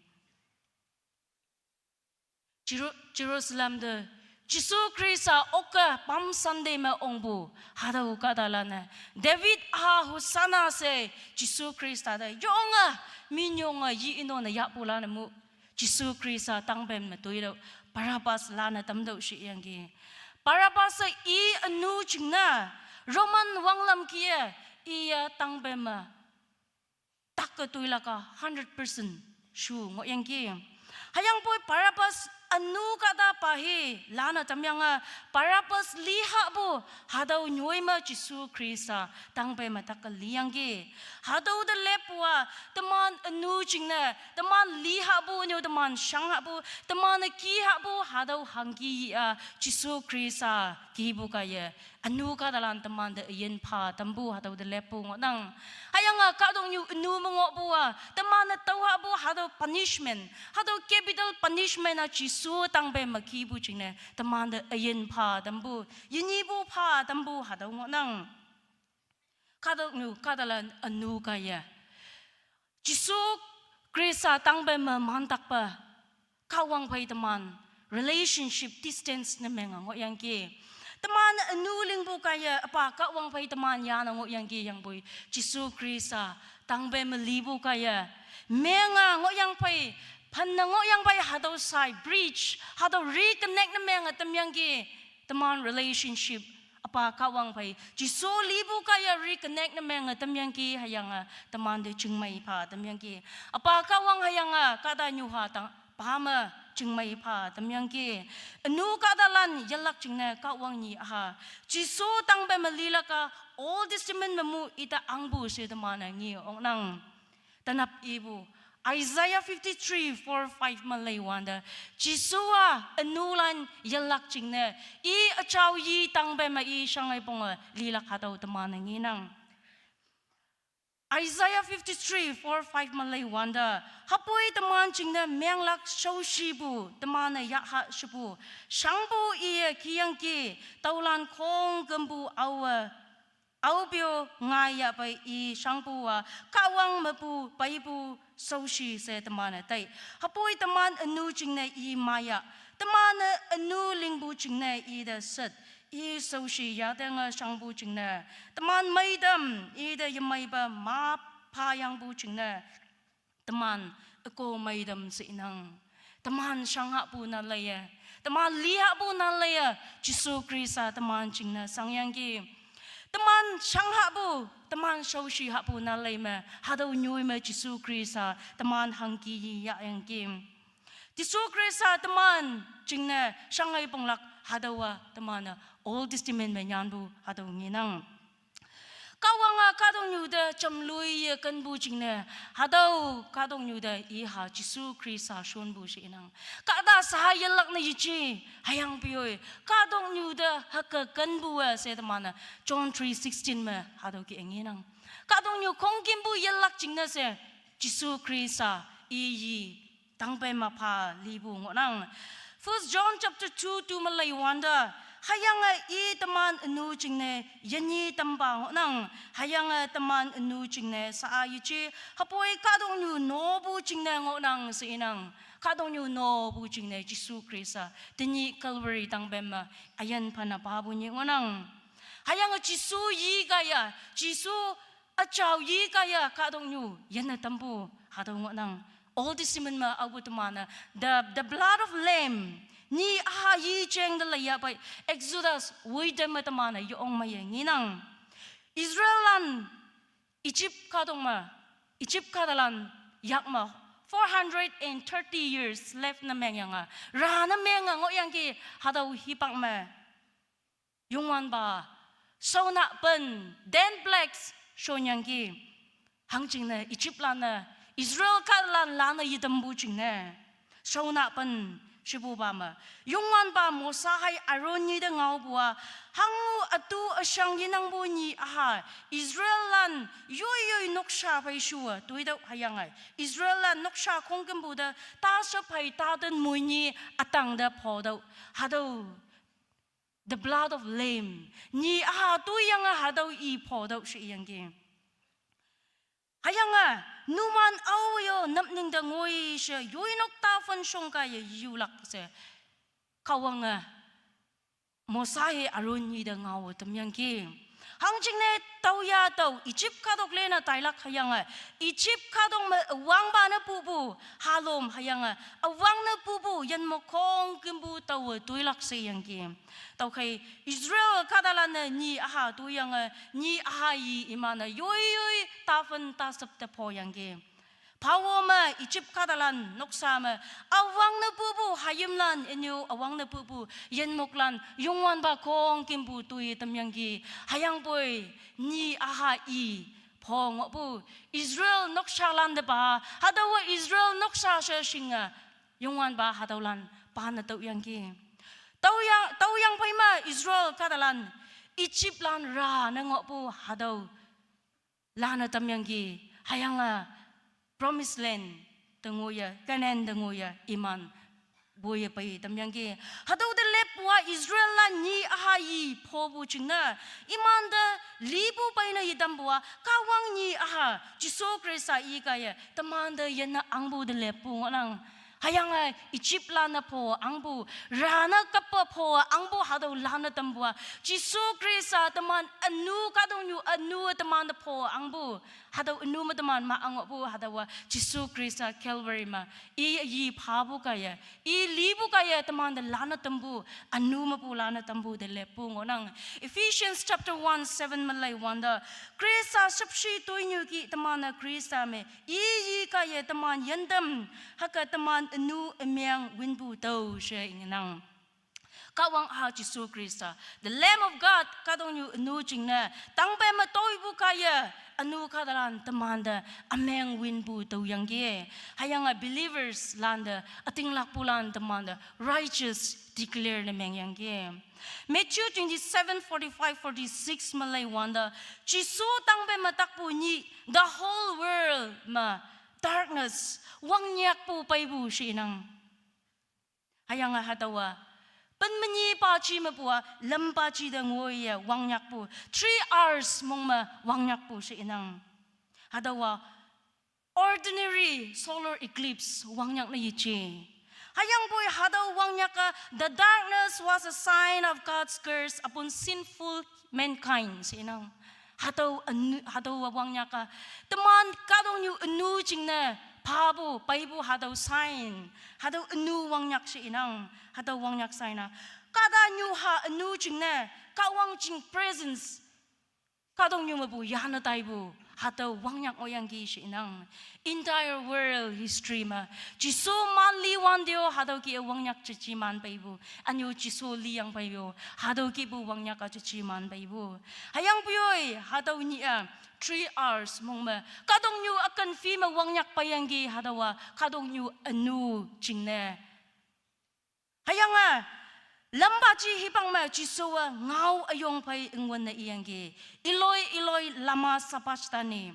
Jeru-, Jerusalem te Jesu Khrista okke Palm Sunday me ongpu hatüo kahtalan-e, David a Hosanna she Jesu Khrista te yonge minyonge yi inone yahpulan-e mu, Jesu Khrista tangpei me toitüoh, Barabbas lanne tamtüoh sheyangki. Barabbas-e i ünu jingne Roman wanglam kih-e iye tangpei me tak-e toilak-a hundred percent shu ngohyangki. Hüyangpoi Barabbas ünu kahta pa hi lanne tamyange, Barabbas lihahpu hatüo nyoi me Jesu Khrista tangpei me tak-e liyangki. Hatüo te leppu-a teman ünu jingne, teman lihahpu ünyu, teman shanghahpu, teman-e kihahpu hatüo hangki yi-a Jesu Khrista kipu kaiye ünu kahtalan temante üyin pha tampu hatüo te leppu ngohnang. Hüyange kahtoknyu ünu me ngohpu-a teman-e tüohahpu hatüo punishment, hatüo capital punishment-a Jesu tangpei me kipu jingne temante üyin pha tampu, yenyihpu pha tampu hatüo ngohnang. Kahtoknyu kahtalan ünu kaiye Jesu Khrista tangpei me mantakpe, Kahwang phei teman relationship distance ne menge ngohyangki. Teman ünu lingpu kaiye üpa Kahwang phei teman yane ngohyangki, hüyangpoi Jesu Khrista tangpei me lipu kaiye menge ngohyang phei Phan ne ngohyang phei hatüo sai bridge, hatüo reconnect ne menge tamyangki, teman relationship. Üpa Kahwang phei, Jesu lipu kaiye reconnect ne menge tamyangki hüyange, temante chingmei pha tamyangki. Üpa Kahwang hüyange, kahtanyuha tang, pa me chingmei pha tamyangki. Ünu kahtalan yelak jingne Kahwang nyi aha. Jesu tangpe me lilak-a Old Testament me mu ite angpu she teman-e nge oknang. Tenap ipu, Isaiah fifty-three, four, five me leiwante, Jesu-a ünulan yelak jingne, i üjao yi tangpe me i shangai ponge lilak hatüo teman-e ngenang. Isaiah fifty-three, four, five me leiwante, hüpoi teman jingne menglak shaoshipu, teman-e yaha shepu, shangpu iye kiyangki, tüolan khongkümpu aowe, aopeo ngaiya pei i shangpu-a, Kahwang mepu peipu shaoshi she teman-e tai. Hüpoi teman ünu jingne i maya, teman-e ünu lingpu jingne ite shet, i shaoshi yatenge shangpu jingne, teman meitam ite yemeipe ma phayangpu jingne, teman üko meitam she inang. Teman shanghapu nan leiye, teman lihapu nan leiye, Jesu Khrista teman jingne shangyangki. Teman shanghapu, teman shaoshi hapu nan lei me, hatüo nyoi me Jesu Khrista teman hangki yi yahyangki. Jesu Khrista teman jingne shangai ponglak hatüowa teman-e Old Testament me nyanpu hatüo ngenang. Kahwang-a kahtoknyu te jamloiye kenpu jingne, hatüo kahtoknyu te iha Jesu Khrista shonpu she inang. Kahta sha yelak ne yeji, hüyangpoi, kahtoknyu te hüke kenpu-e she teman-e John three sixteen me hatüo ke ngenang. Kahtoknyu khongkümpu yelak jingne she, Jesu Khrista i yi tangpe me pha lipu ngohnang. First John chapter two, two me leiwante, hüyange i teman ünu jingne yenyi tampa ngohnang, hüyange teman ünu jingne sha-a yeji, hüpoi kahtoknyu nopu jingne ngohnang she inang. Kahtoknyu nopu jingne Jesu Khrista tenyih Calvary tangpe me üyin phane papu nyih ngohnang. Hüyange Jesu yi kaiye, Jesu üjao yi kaiye kahtoknyu yinne tampu hatüo ngohnang. Old Testament me aopu teman-e, the, the blood of lamb, nyi aha yi jeng te leiya pei, Exodus woite me teman-e yong meiye ngenang. Israellan Egypt kahtok me, Egypt kahtalan yak me four hundred and thirty years slave ne mengyange, ra ne menge ngohyangki hatüo hipak me Youngwanpa shaonah pen, ten plagues shonyangki. Hangjingne Egyptlan-e Israel kahtalan lanne yetampu jingne shaonah pen shepupa me, Youngwanpa Mosa hei Aaron nyi te ngaopu-a, hango ütu üshang yenangpu nyi aha, Israellan yoiyoi noksha phei shu-e toitüoh hüyange, Israellan noksha khongkümpu te tashep hei taten moi nyi ütang te photüoh, hatüo the blood of lamb, nyi aha toiyange hatüo i photüoh she iyangki. Hüyange numan ao yo napning te ngoi she yoinok taphün shong kaiye yulak she, Kahwange Mosa hei Aaron nyi te ngao tamyangki. Hangjingne tüoya tüo Egypt kahtok lene tailak hüyange, Egypt kahtok me üwangpa ne pupu halom hüyange, üwang ne pupu yinmok khongkümpu taowe toilak she iyangki. Tüokhei Israel kahtalan-e nyi aha toiyange, nyi aha i iman-e yoiyoi taphün tashep te phoyangki. Phao me Egypt kahtalan noksa me, üwang ne pupu hayimlan, ünyu üwang ne pupu yinmoklan Youngwanpa khongkümpu toi tamyangki. Hüyangpoi nyi aha i pho ngohpu Israel nokshalan te pa, hatüowa Israel noksha she shinge, Youngwanpa hatüolan pa ne tüoyangki. Tüoyang, tüoyang phei me Israel kahtalan Egyptlan ra ne ngohpu hatüo lanne tamyangki, hüyange Promised Land te ngoiye, Canaan te ngoiye iman woiye pei tamyangki. Hatüo te leppu-a Israellan nyi aha i phopu jingne, imante lipu peine yetampu-a, Kahwang nyi aha Jesu Khrista i kaiye temante yinne ahngpu te leppu ngohnang. Hüyange Egyptlan-e pho ahngpu, ra ne kappe pho ahngpu hatüo lanne tampu-a, Jesu Khrista teman ünu kahtoknyu ünu temante pho ahngpu Hatüo ünu me teman ma angohpu, hatüowa Jesu Khrista Calvary me i yi phapu kaiye, i lipu kaiye temante lanne tampu, ünu mepu lanne tampu te leppu ngohnang. Ephesians chapter one seven me lei wante, Khrista shüpshe toinyu ki teman-e Khrista me i yi kaiye teman yintam, hüke teman ünu ümeng winpu tao she inang. Kahwang-a Jesu Khrista, the Lamb of God, kahtoknyu ünu jingne, tangpem me toipu kaiye, ünu kahtalan temante ümeng winpu tüoyangki. Hüyange believers lante, ütinglakpulan temante righteous declare ne mengyangki. Matthew twenty-seven forty-five forty-six me lei wante, Jesu tangpem me takpu nyih, the whole world me darkness, wangnyak pu peipu she inang. Hüyange hatüowa, pen menyi paji mepu-a, lüm paji te ngoiye wangnyak pu, three hours mong me wangnyak pu she inang. Hatüowa, ordinary solar eclipse wangnyak ne yeje. Hüyangpoi hatüo wangnyak-a, the darkness was a sign of God's curse upon sinful mankind she inang. Hatüo ünu, hatüowa wangnyak-a, teman kahtoknyu ünu jingne phapu peipu hatüo sign, hatüo ünu wangnyak she inang. Hatüo wangnyak sign-a, kahtanyuha ünu jingne Kahwang jing presence kahtoknyu mepu yanne taipu, hatüo wangnyak ngohyangki she inang. Entire world history me, Jesu man liwante-o hatüo kih-e wangnyak jeji man peipu, ünyu Jesu liyang pei-o hatüo kihpu wangnyak-a jeji man peipu. Hüyangpoi hatüo nyih-a, three hours mong me kahtoknyu üken phi me wangnyak peiyangki, hatüowa kahtoknyu ünu jingne. Hüyange, lüm paji hipak me Jesuwe ngao üyong phei ingwün ne iyangki, Eloi, Eloi, lama sabachthani.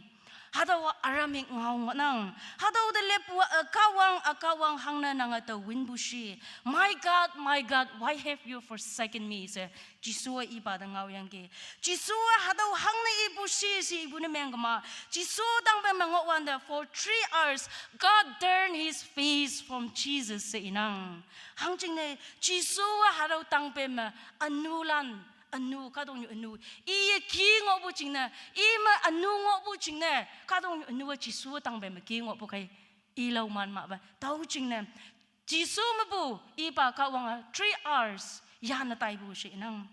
Hatüowa Aramaic ngao ngohnang. Hatüo te leppu-a, Kahwang, Kahwang, hangne nange tao winpu shi, My God, my God, why have you forsaken me she Jesuwe ipa te ngaoyangki. Jesuwe hatüo hangne ipu shi she ipu ne meng kema, Jesu tangpem me ngohwante for three hours, God turned his face from Jesus she inang. Hangjingne, Jesuwe hatüo tangpem me, ünulan, ünu, kahtoknyu ünu, iye ki ngohpu jingne, i me ünu ngohpu jingne, kahtoknyu ünuwe Jesu tangpem me ki ngohpu khei, ilao man mahpe. Tüo jingne, Jesu mepu ipa Kahwange three hours yanne taipu she inang.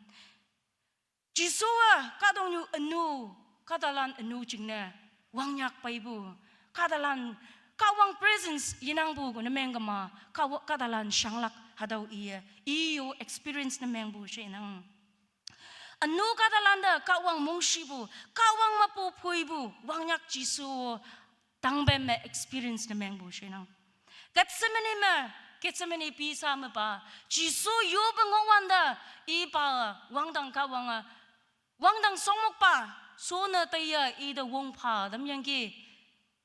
Jesuwe kahtoknyu ünu, kahtalan ünu jingne wangnyak peipu, kahtalan Kahwang presence yenangpu ne meng kema, kahwa-, kahtalan shanglak hatüo iye, iyo experience ne mengpu she inang. Ünu kahtalante Kahwang mongshipu, Kahwang mepu phoipu wangnyak Jesu tangpem me experience ne mengpu she inang. Gethsemane me, Gethsemane bisa mepa, Jesu yope ngohwante, ipa wangdang Kahwange, wangdang shongmokpa, shonne teiye ite wongpha tamyangki,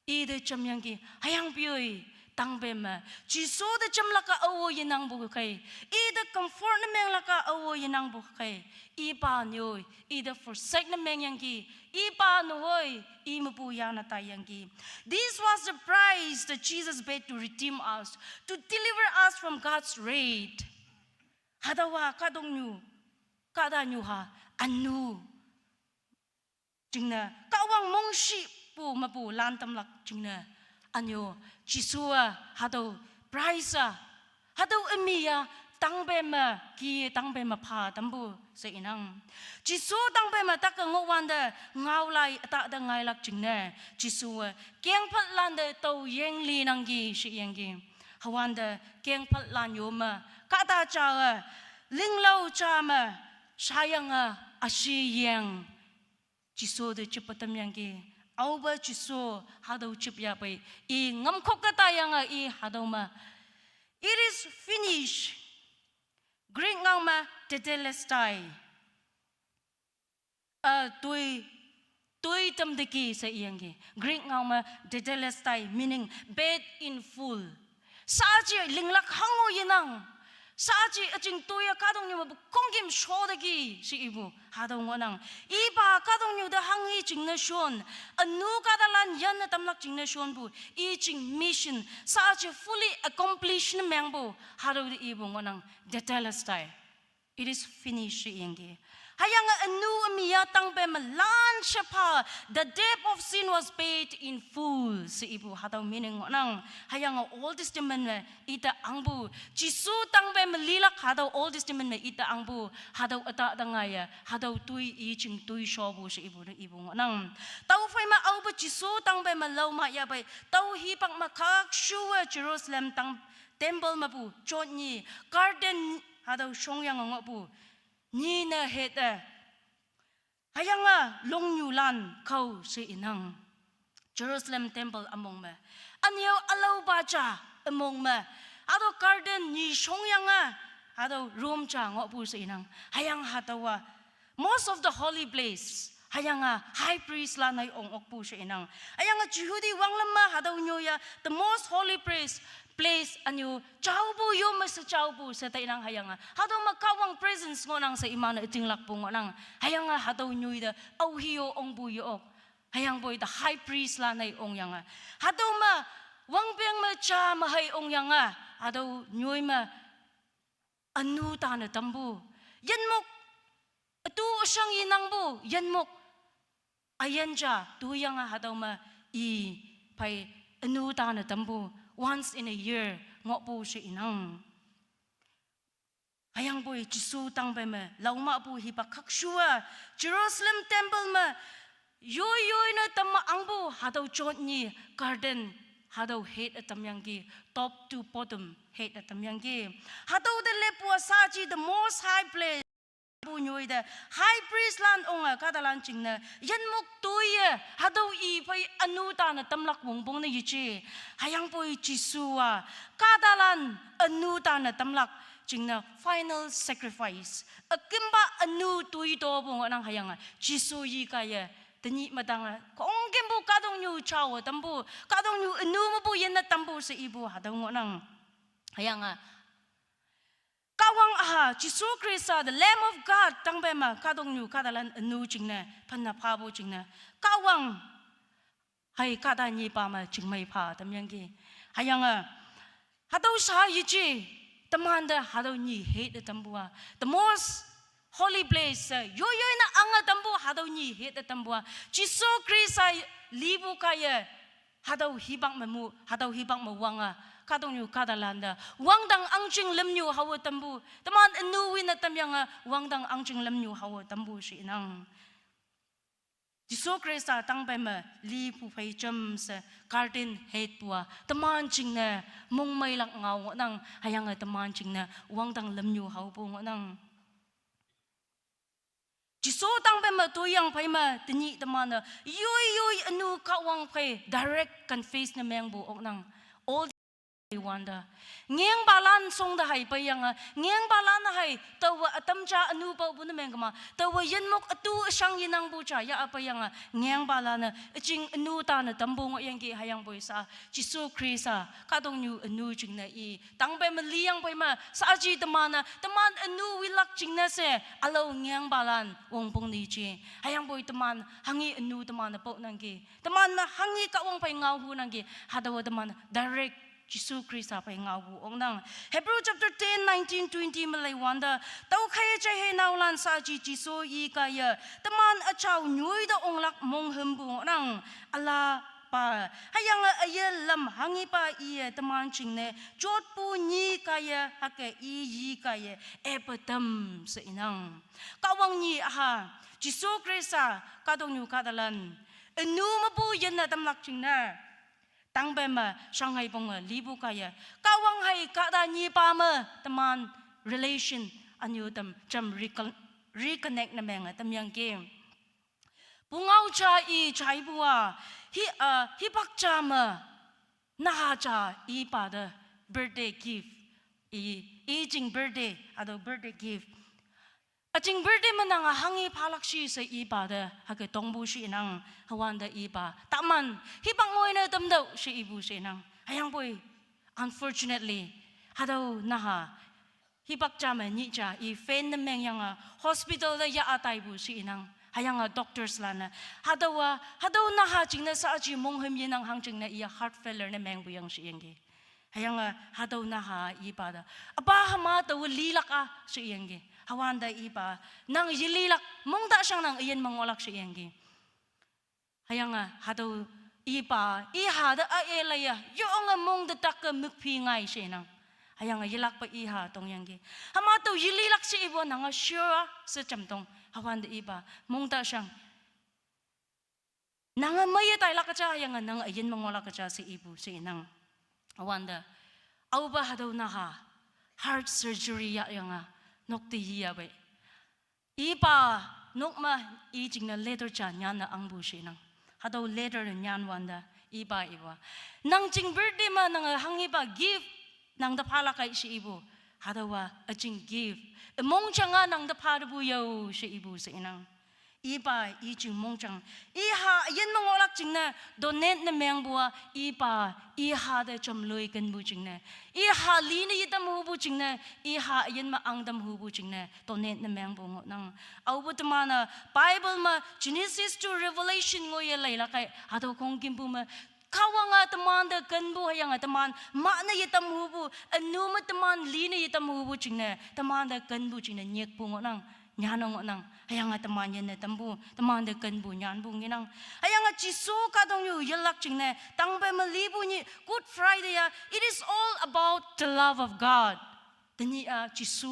ite jamyangki, hüyangpoi tangpem me Jesu te jamlak-a ao yenangpu khei, ite comfort ne menglak-a ao yenangpu khei, ipa nyoi ite forsake ne mengyangki, ipa nyoi i mepu yanne taiyangki. This was the price that Jesus paid to redeem us, to deliver us from God's wrath. Hatüowa kahtoknyu, kahtanyuha, ünu jingne, Kahwang mongshipu mepu lan tamlak jingne, ünyu, Jesuwe hatüo price-a, hatüo ümi-a, tangpem me, ki tangpem me pha tampu she inang. Jesu tangpem me take ngohwante, ngaolai ütahte ngailak jingne, Jesuwe kengphatlante tao yeng linangki she iyangki. Hüwante kengphatlan yo me, kahta ja-e, linglao ja me, shayange, üshi yeng Jesu te jippe tamyangki. Aope Jesu hatüo jip yahpei, i ngamkok-e taiyange i hatüo me, It is finished. Greek ngao me tetelestai. Uh, toi, toi tamteki she iyangki. Greek ngao me tetelestai, meaning paid in full. Shaaji linglak hango yenang. Shaaji üjing toiye kahtoknyu mepu khongküm shoteki she ipu hatüo ngohnang. Ipa kahtoknyu te hanghe jingne shon, ünu kahtalan yanne tamlak jingne shonpu, i jing mission, shaaji fully accomplish ne mengpu, hatüo te ipu ngohnang, tetelestai. It is finished she iyangki. Hüyange ünu ümia tangpei me lan shepha, the debt of sin was paid in full she ipu hatüo meaning ngohnang. Hüyange Old Testament me ite angpu, Jesu tangpei me lilak hatüo Old Testament me ite angpu, hatüo ütah te ngaiye, hatüo toi i jing toi shopu she ipu ne ipu ngohnang. Tüophei me aope Jesu tangpei me lao ma yapei, tüo hipak me khakshuwe Jerusalem tang temple mepu, jot nyi, garden, hatüo shongyange ngohpu, nyi ne hete. Hüyange longnyulan kao she inang. Jerusalem temple ümong me. Ünyo ülaopa ja ümong me. Hatüo garden nyi shongyange, hatüo room ja ngohpu she inang. Hüyange hatüowa most of the holy place, hüyange high priest lan-e ong okpu she inang. Hüyange Jehudi wanglam me hatüo nyoiye the most holy place, place ünyo jaopu yo me she jaopu she tainang hüyange. Hatüo me Kahwang presence ngohnang she iman-e ütinglakpu ngohnang. Hüyange hatüo nyoi te aohe-o ongpu ye-ok. Hüyangpoi the high priest lan-e ongyange, hatüo me wangpeng me ja me hei ongyange, hatüo nyoi me ünu tane tampu. Yinmok ütu üshang inangpu, yinmok üyin ja toyange hatüo me i phei ünu tane tampu, once in a year ngohpu she inang. Hüyangpoi Jesu tangpei me lao mahpu hipak khakshuwe, Jerusalem temple me yoi yoi ne tamme angpu hatüo jot nyi garden, hatüo hate ütamyangki, top to bottom hate ütamyangki. Hatüo te leppu-a shaaji the most high place pu nyoi te high priest lan onge kahtalan jingne yinmok toiye, hatüo i phei ünu tane tamlak wongpong ne yeje. Hüyangpoi Jesu-a kahtalan ünu tane tamlak jingne final sacrifice, ükümpa ünu toi topu ngohnang hüyange Jesu yi kaiye, tenyih me tange khongkümpu kahtoknyu jaowe tampu, kahtoknyu ünu mepu yinne tampu she ipu hatüo ngohnang. Hüyange Kahwang üha, Jesu Khrista, the Lamb of God, tangpei me kahtoknyu kahtalan ünu jingne phenne phapu jingne, Kahwang hei kahta nyipa me chingmei pha tamyangki. Hüyange hatüo sha yeje, temante hatüo nyi hate tampu-a, the most holy place, yoi yoi ne ange tampu hatüo nyi hate tampu-a, Jesu Khrista lipu kaiye, hatüo hipak me mu, hatüo hipak me wange, kahtoknyu kahtalan te wangdang ahngching lümnyu haowe tampu, teman ünu wine tamyange wangdang ahngching lümnyu haowe tampu she inang. Jesu Khrista tangpei me lipu phei jamshe garden hate pu-a teman jingne mongmeilak ngao ngohnang, hüyange teman jingne wangdang lümnyu haopu ngohnang. Jesu tangpei me toiyang phei me tenyih teman-e yoi yoi ünu Kahwang phei direct confess ne mengpu oknang. All wonder. Ngengpalan shong te hei peiyange, ngengpalan hei taowe ütam ja ünu paopu ne mengkema, taowe yinmok ütu üshang yenangpu ja ya-a peiyange, ngengpalan-e üjing ünu tane tampu ngohyangki. Hüyangpoi sha Jesu Khrista kahtoknyu ünu jingne i tangpei me liyangpoi me shaaji teman-e, teman ünu wilak jingne she ülao ngengpalan wongpong ne yeje. Hüyangpoi teman hanghe ünu teman-e paonangki, teman-e hanghe Kahwang phei ngaohunangki, hatüowa teman direct Jesu Khrista phei ngaohu oknang. Hebrew chapter ten, nineteen, twenty me lei wante, tüokhei jeiheinaolan shaaji Jesu i kaiye, teman üjao nyoi te onglak monghümpu ngohnang, ülapa. Hüyange üyin lam hanghepa iye teman jingne jotpu nyi kaiye hüke i yi kaiye epe tam she inang. Kahwang nyi üha, Jesu Khrista kahtoknyu kahtalan ünu mepu yinne tamlak jingne tangpei me shanghei ponge lipu kaiye, Kahwang hei kahta nyipa me teman relation ünyu tam jam recon-, reconnect ne menge tamyangki. Pungao ja i jaipu-a, hi, uh, hipak ja me naha ja ipa te birthday gift i, i jing birthday, hatüo birthday gift üjing birthday me nange hanghe phalak shi she ipa te hüke tongpu she inang. Hüwante ipa, taman hipak ngoine tamtüoh she ipu she inang. Hüyangpoi unfortunately, hatüo naha hipak ja me nyih ja i fan ne mengyange hospital te ya-a taipu she inang. Hüyange doctors lan-e, hatüowa, hatüo naha jingne shaaji monghüm yenang hangjingne iye heart failure ne mengpu yang she iyangki. Hüyange hatüo naha ipa te, üpa hüma taowe lilak-a she iyangki. Hüwante ipa, nang yelilak, mongta shang nang üyin me ngohlak she iyangki. Hüyange hatüo ipa, i hate a-e laiye, yonge mong te tak-e mükphi ngai she nang. Hüyange yelakpe i ha tongyangki. Hüma tüo yelilak she ipu nange sure she jamtong. Hüwante ipa, mongta shang nange meiye tailak ja, hüyange nange üyin me ngohlak ja she ipu she nang. Hüwante, aopa hatüo naha, heart surgery yahyange, nok te yiya pei. Ipa, nok me, i jingne letter ja nyanne angpu she nang. Hatüo letter nyan wante, ipa ipa, nang jing birthday me nange hanghepa gift nang te phalak kai she ipu. Hatüowa üjing gift, ümongjang-a nang te pha tepu yao she ipu she nang. Ipa i jing mongjang, i ha üyin me ngohlak jingne donate ne mengpu-a, ipa, i ha te jamloi kenpu jingne, i ha li ne yetam hupu jingne, i ha üyin me angtam hupu jingne donate ne mengpu ngohnang. Aopu teman-e Bible me Genesis to Revelation ngoiye leilak kai, hatüo khongkümpu me Kahwange temante kenpu hüyange teman mah ne yetam hupu, ünu me teman li ne yetam hupu jingne, temante kenpu jingne nyikpu ngohnang, nyanne ngohnang, hüyange teman yinne tampu, temante kenpu nyanpu ngenang. Hüyange Jesu kahtoknyu yelak jingne, tangpem me lipu nyih Good Friday-a, it is all about the love of God. Tenyih-a Jesu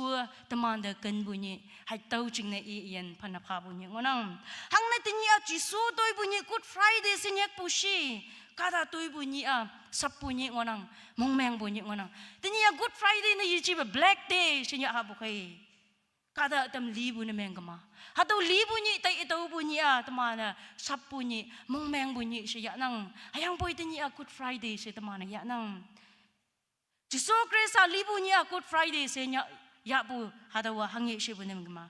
temante kenpu nyih, hatüo jingne i üyin phenne phapu nyih ngohnang. Hangne tenyih-a Jesu toipu nyih Good Friday she nyikpu shi, kahta toipu nyih-a sappu nyih ngohnang, mongmengpu nyih ngohnang. Tenyih-a Good Friday ne yejepe Black Day she nyih hapu khei. Kahta ütam lipu ne mengkema. Hatüo lipu nyih tai ütüopu nyih-a teman-e sappu nyih, mongmengpu nyih she yahnang. Hüyangpoi tenyih-a Good Friday she teman-e yahnang. Jesu Khrista lipu nyih-a Good Friday she nyih yahpu hatüowa hanghe shepu ne mengkema.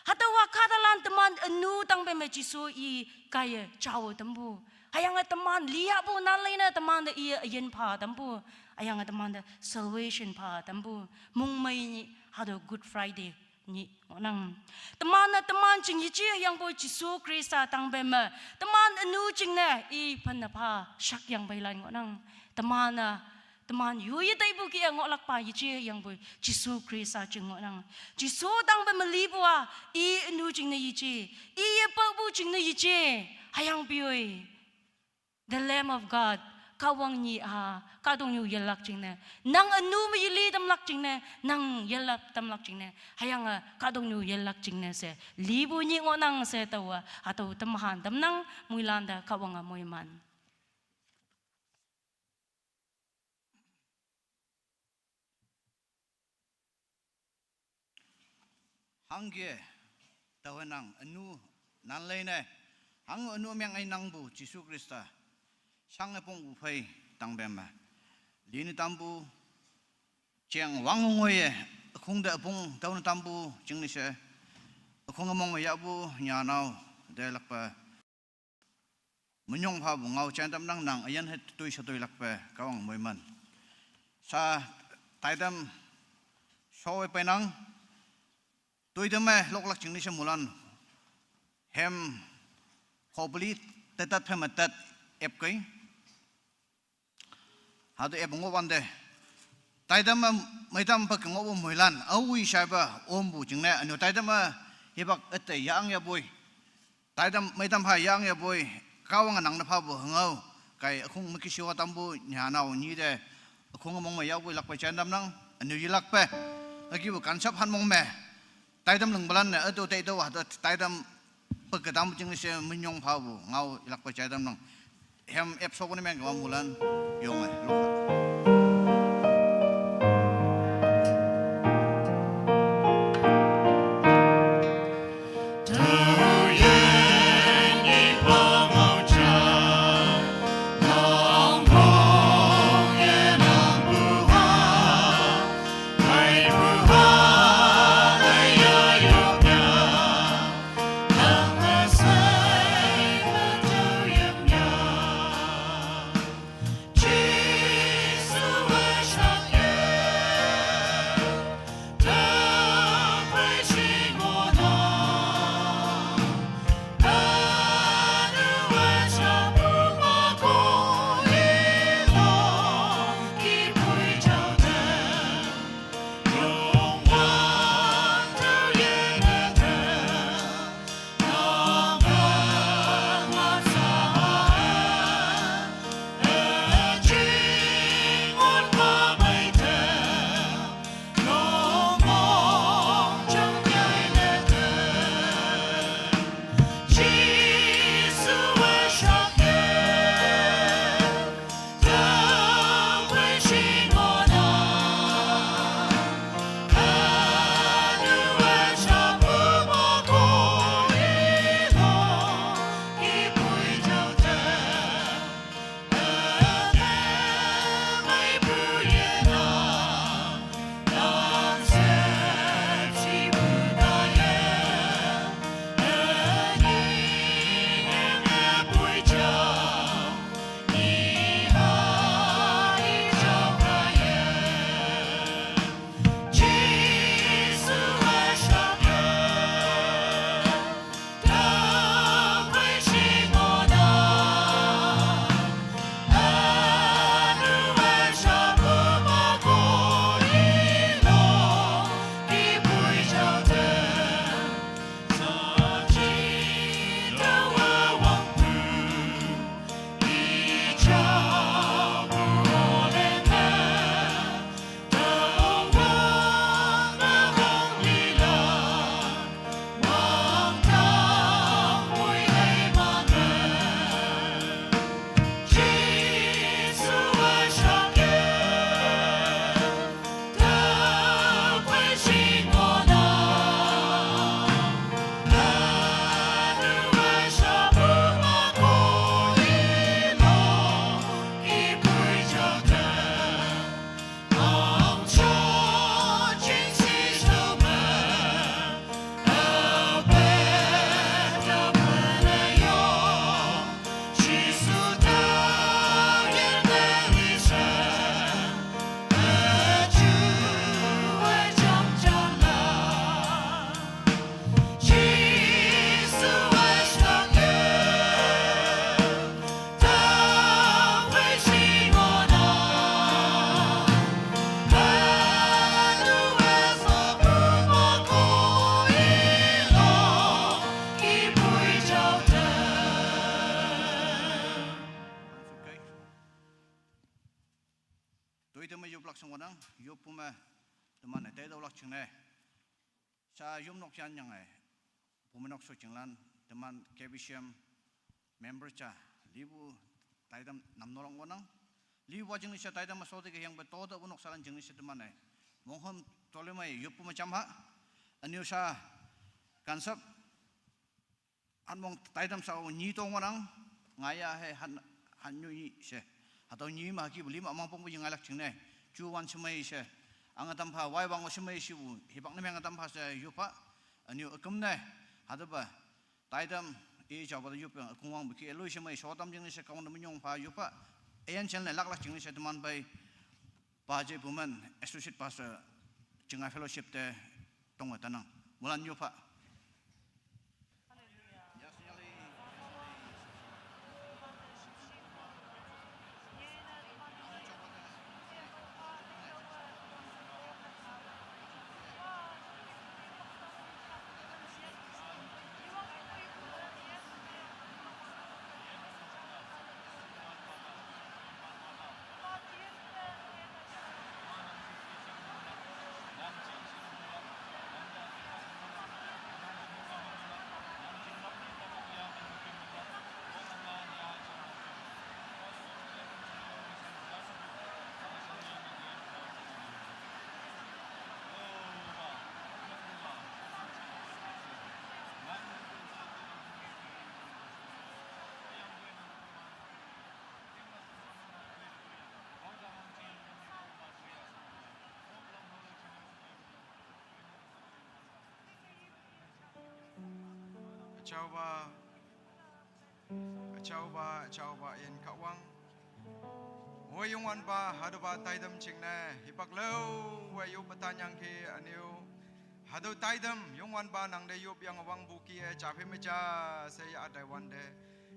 Hatüowa kahtalan teman ünu tangpem me Jesu i kaiye jao tampu. Hüyange teman li yahpu nan leine temante iye üyin pha tampu. Hüyange temante salvation pha tampu. Mongmei nyih hatüo Good Friday nyih ngohnang. Teman-e teman jing yeje hüyangpoi Jesu Khrista tangpem me teman ünu jingne i phenne pha shakyangpeilan ngohnang. Teman-e teman yoye taipu kih-e ngohlakpa yeje hüyangpoi Jesu Khrista jing ngohnang. Jesu tangpem me lipu-a, i ünu jingne yeje, i yepaopu jingne yeje, hüyangpoi the Lamb of God, Kahwang nyih-a kahtoknyu yelak jingne, nang ünu me yeli tamlak jingne, nang yelak tamlak jingne, hüyange kahtoknyu yelak jingne she lipu nyih ngohnang she taowa hatüo temhan tamnang, moilan te Kahwange moiman. Hangke, taowe nang ünu nan leine, hang ünu meng ei nangpu Jesu Khrista, shange pongpu phei tangpem me li ne tampu, jeng wang ngoiye, ükhong te üpong tao ne tampu jingne she, ükhong mong me yahpu nyanao te lakpe minyong phapu ngao jai tamnang, nang üyin he toi she toilakpe Kahwang moiman. Sha taitam showe peinang, toitam me loklak jingne she moilan hem hopli tetat phei me tat epkei. Hatüo ep ngohwante, taitam me meitam pha ke ngohpu moilan aowi shaipa ompu jingne, ünyu taitam me hipak üte yang yapoi, taitam meitam pha yang yapoi, Kahwange nang ne phapu hüngao, kai ükhong me kishiwa tampu nyanao nyi te, ükhong mong me yahpu lakpe jai tamnang, ünyu yelakpe, ükipu kansap han mong me taitam lingpalan ne, üto teitüowa hatüo taitam peke tam jingne she minyong phapu ngao yelakpe jai tamnang. Hem ep sok ne meng kema moilan yonge, lokha. Ngonang, yopume, teman-e taitaolak jingne. Sha yopnok yanyange, pumenok so jinglan, teman K B C M member ja, lipu taitam namnolak ngonang. Lipu-a jingne she taitam-a soteke yangpe tote unok salan jingne she teman-e. Monghüm tolime yoppume jam ha. Ünyu sha kansap. Hanmong taitam shao nyi to ngonang, ngaya he han, hanyu nyi she. Hatüo nyi me hükepu lima mangpongpu yengailak jingne. Juwan shemei she. Ange tampha, wai wang-o shemei shepu. Hipak ne meng tampha she yoppha. Ünyu üküm ne. Hatüopa. Taitam, i jaopa te yoppang, ükongwangpu ki eloi shemei, shotam jingne she Kahwang te minyong pha yoppha. Ayan channel laklak jingne she teman pei. Paje Pumen, Associate Pastor, Chinga Fellowship te, tong-e tanang. Molan yoppha. Üjaopa, üjaopa, üjaopa yin Kahwang. O Youngwanpa, hatüopa taitam jingne, hipak laowe yoppe tanyangki ünyu. Hatüo taitam, Youngwanpa nangte yopyange wangpu kih-e, ja phei me ja she yah taiwante.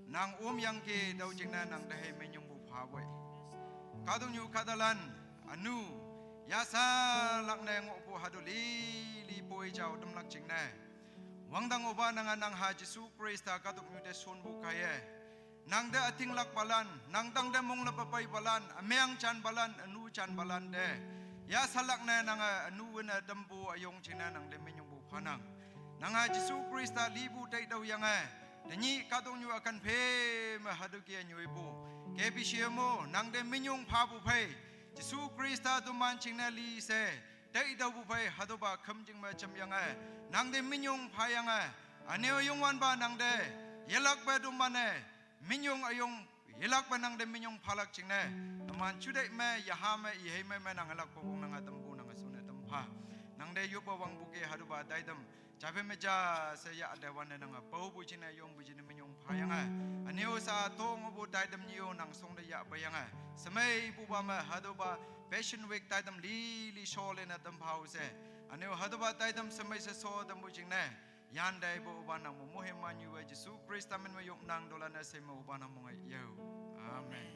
Nang omyangki tüo jingne nangte hei minyongpu phapoi. Kahtoknyu kahtalan, ünu, yashalak ne ngohpu hatüo lili poi jao tamlak jingne. Wangdang opa nange nang ha Jesu Khrista kahtoknyu te shonpu kaiye. Nangte ütinglakpalan, nang tangte mongleppe peipalan, ümeng janpalan, ünu janpalan te. Yashalak ne nange ünu wine tampu üyong jingne nangte minyongpu phanang. Nang ha Jesu Khrista lipu taitüoyange. Tenyih kahtoknyu ükan phe me hatüo kih-e nyoipu. K B C M-o, nangte minyong phapu phei. Jesu Khrista teman jingne li she. Taitüopu phei hatüopa khümjing me jamyange. Nangte minyong phayange. Üne-o Youngwanpa nangte. Yelakpe teman-e. Minyong üyong, yelakpe nangte minyong phalak jingne. Teman juteih me, yaha me, ihei me, me nange lakpu wong nange tampu nange shonne tampha. Nangte yoppe wangpu kih hatüopa taitam. Ja phei me ja she yah taiwante nange paopu jingne yongpu jingne minyong phayange. Üne-o sha tong-o pu taitam nyi-o nang shongte yahpeiyange. Shemeipupa me hatüopa Passion Week taitam lili sholene tampha-o she. Üne-o hatüopa taitam shemei she sho tampu jingne. Yantaipu opa nang mo moheman yuwe Jesu Khrista min me yopnang tolan-e she me opa nang monge yao. Amen.